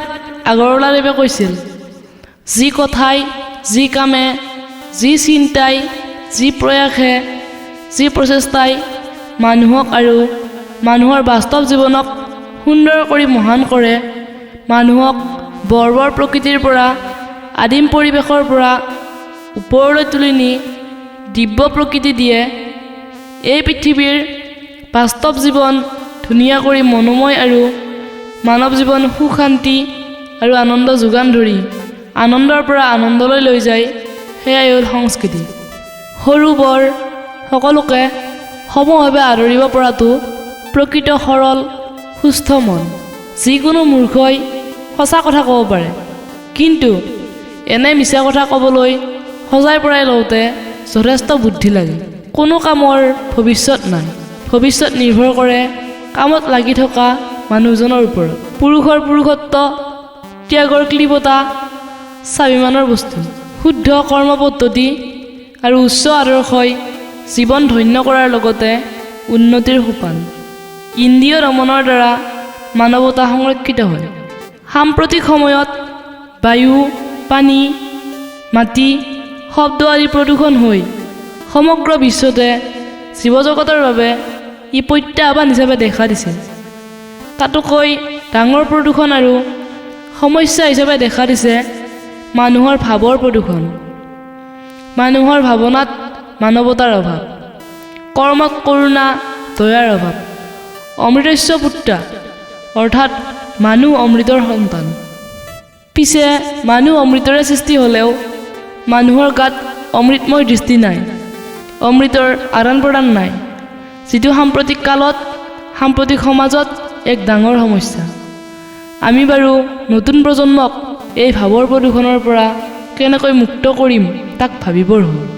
আগৰৱালাদেৱে কৈছিল, যি কথাই, যি কামে, যি চিন্তাই, যি প্ৰয়াসে, যি প্ৰচেষ্টাই মানুহক আৰু মানুহৰ বাস্তৱ জীৱনক সুন্দৰ কৰি মহান কৰে, মানুহক বৰ্বৰ প্ৰকৃতিৰ পৰা, আদিম পৰিৱেশৰ পৰা ওপৰলৈ তুলি নি দিব্য প্ৰকৃতি দিয়ে, এই পৃথিৱীৰ বাস্তৱ জীৱন ধুনীয়া কৰি মনোময় আৰু মানৱ জীৱন সুখ, শান্তি আৰু আনন্দ যোগান ধৰি আনন্দৰ পৰা আনন্দলৈ লৈ যায়, সেয়াই হ'ল সংস্কৃতি। সৰু বৰ সকলোকে সমভাৱে আদৰিব পৰাটো প্ৰকৃত সৰল সুস্থ মন। যিকোনো মূৰ্খই সঁচা কথা ক'ব পাৰে, কিন্তু এনে মিছা কথা ক'বলৈ সজাই পৰাই লওঁতে যথেষ্ট বুদ্ধি লাগে। কোনো কামৰ ভৱিষ্যত নাই। ভৱিষ্যত নিৰ্ভৰ কৰে কামত লাগি থকা মানুহজনৰ ওপৰত। পুৰুষৰ পুৰুষত্ব, ত্যাগৰ ক্লীবতা স্বাভিমানৰ বস্তু। শুদ্ধ কৰ্ম পদ্ধতি আৰু উচ্চ আদৰ্শই জীৱন ধন্য কৰাৰ লগতে উন্নতিৰ সোপান। ইন্দ্ৰিয় দমনৰ দ্বাৰা মানৱতা সংৰক্ষিত হয়। সাম্প্ৰতিক সময়ত বায়ু, পানী, মাটি, শব্দ আদি প্ৰদূষণ হৈ সমগ্ৰ বিশ্বতে জীৱজগতৰ বাবে ই প্ৰত্যাহ্বান হিচাপে দেখা দিছে। তাতোকৈ ডাঙৰ প্ৰদূষণ আৰু সমস্যা হিচাপে দেখা দিছে মানুহৰ ভাৱৰ প্ৰদূষণ। মানুহৰ ভাৱনাত মানৱতাৰ অভাৱ, কৰ্মত কৰুণা, দয়াৰ অভাৱ। অমৃতস্য পুত্ৰা, অৰ্থাৎ মানুহ অমৃতৰ সন্তান। পিছে মানুহ অমৃতৰে সৃষ্টি হ'লেও মানুহৰ গাত অমৃতময় দৃষ্টি নাই, অমৃতৰ আদান প্ৰদান নাই, যিটো সাম্প্ৰতিক কালত সাম্প্ৰতিক সমাজত এক ডাঙৰ সমস্যা। আমি বাৰু নতুন প্ৰজন্মক এই ভাৱৰ প্ৰদূষণৰ পৰা কেনেকৈ মুক্ত কৰিম তাক ভাবিবৰ হ'ল।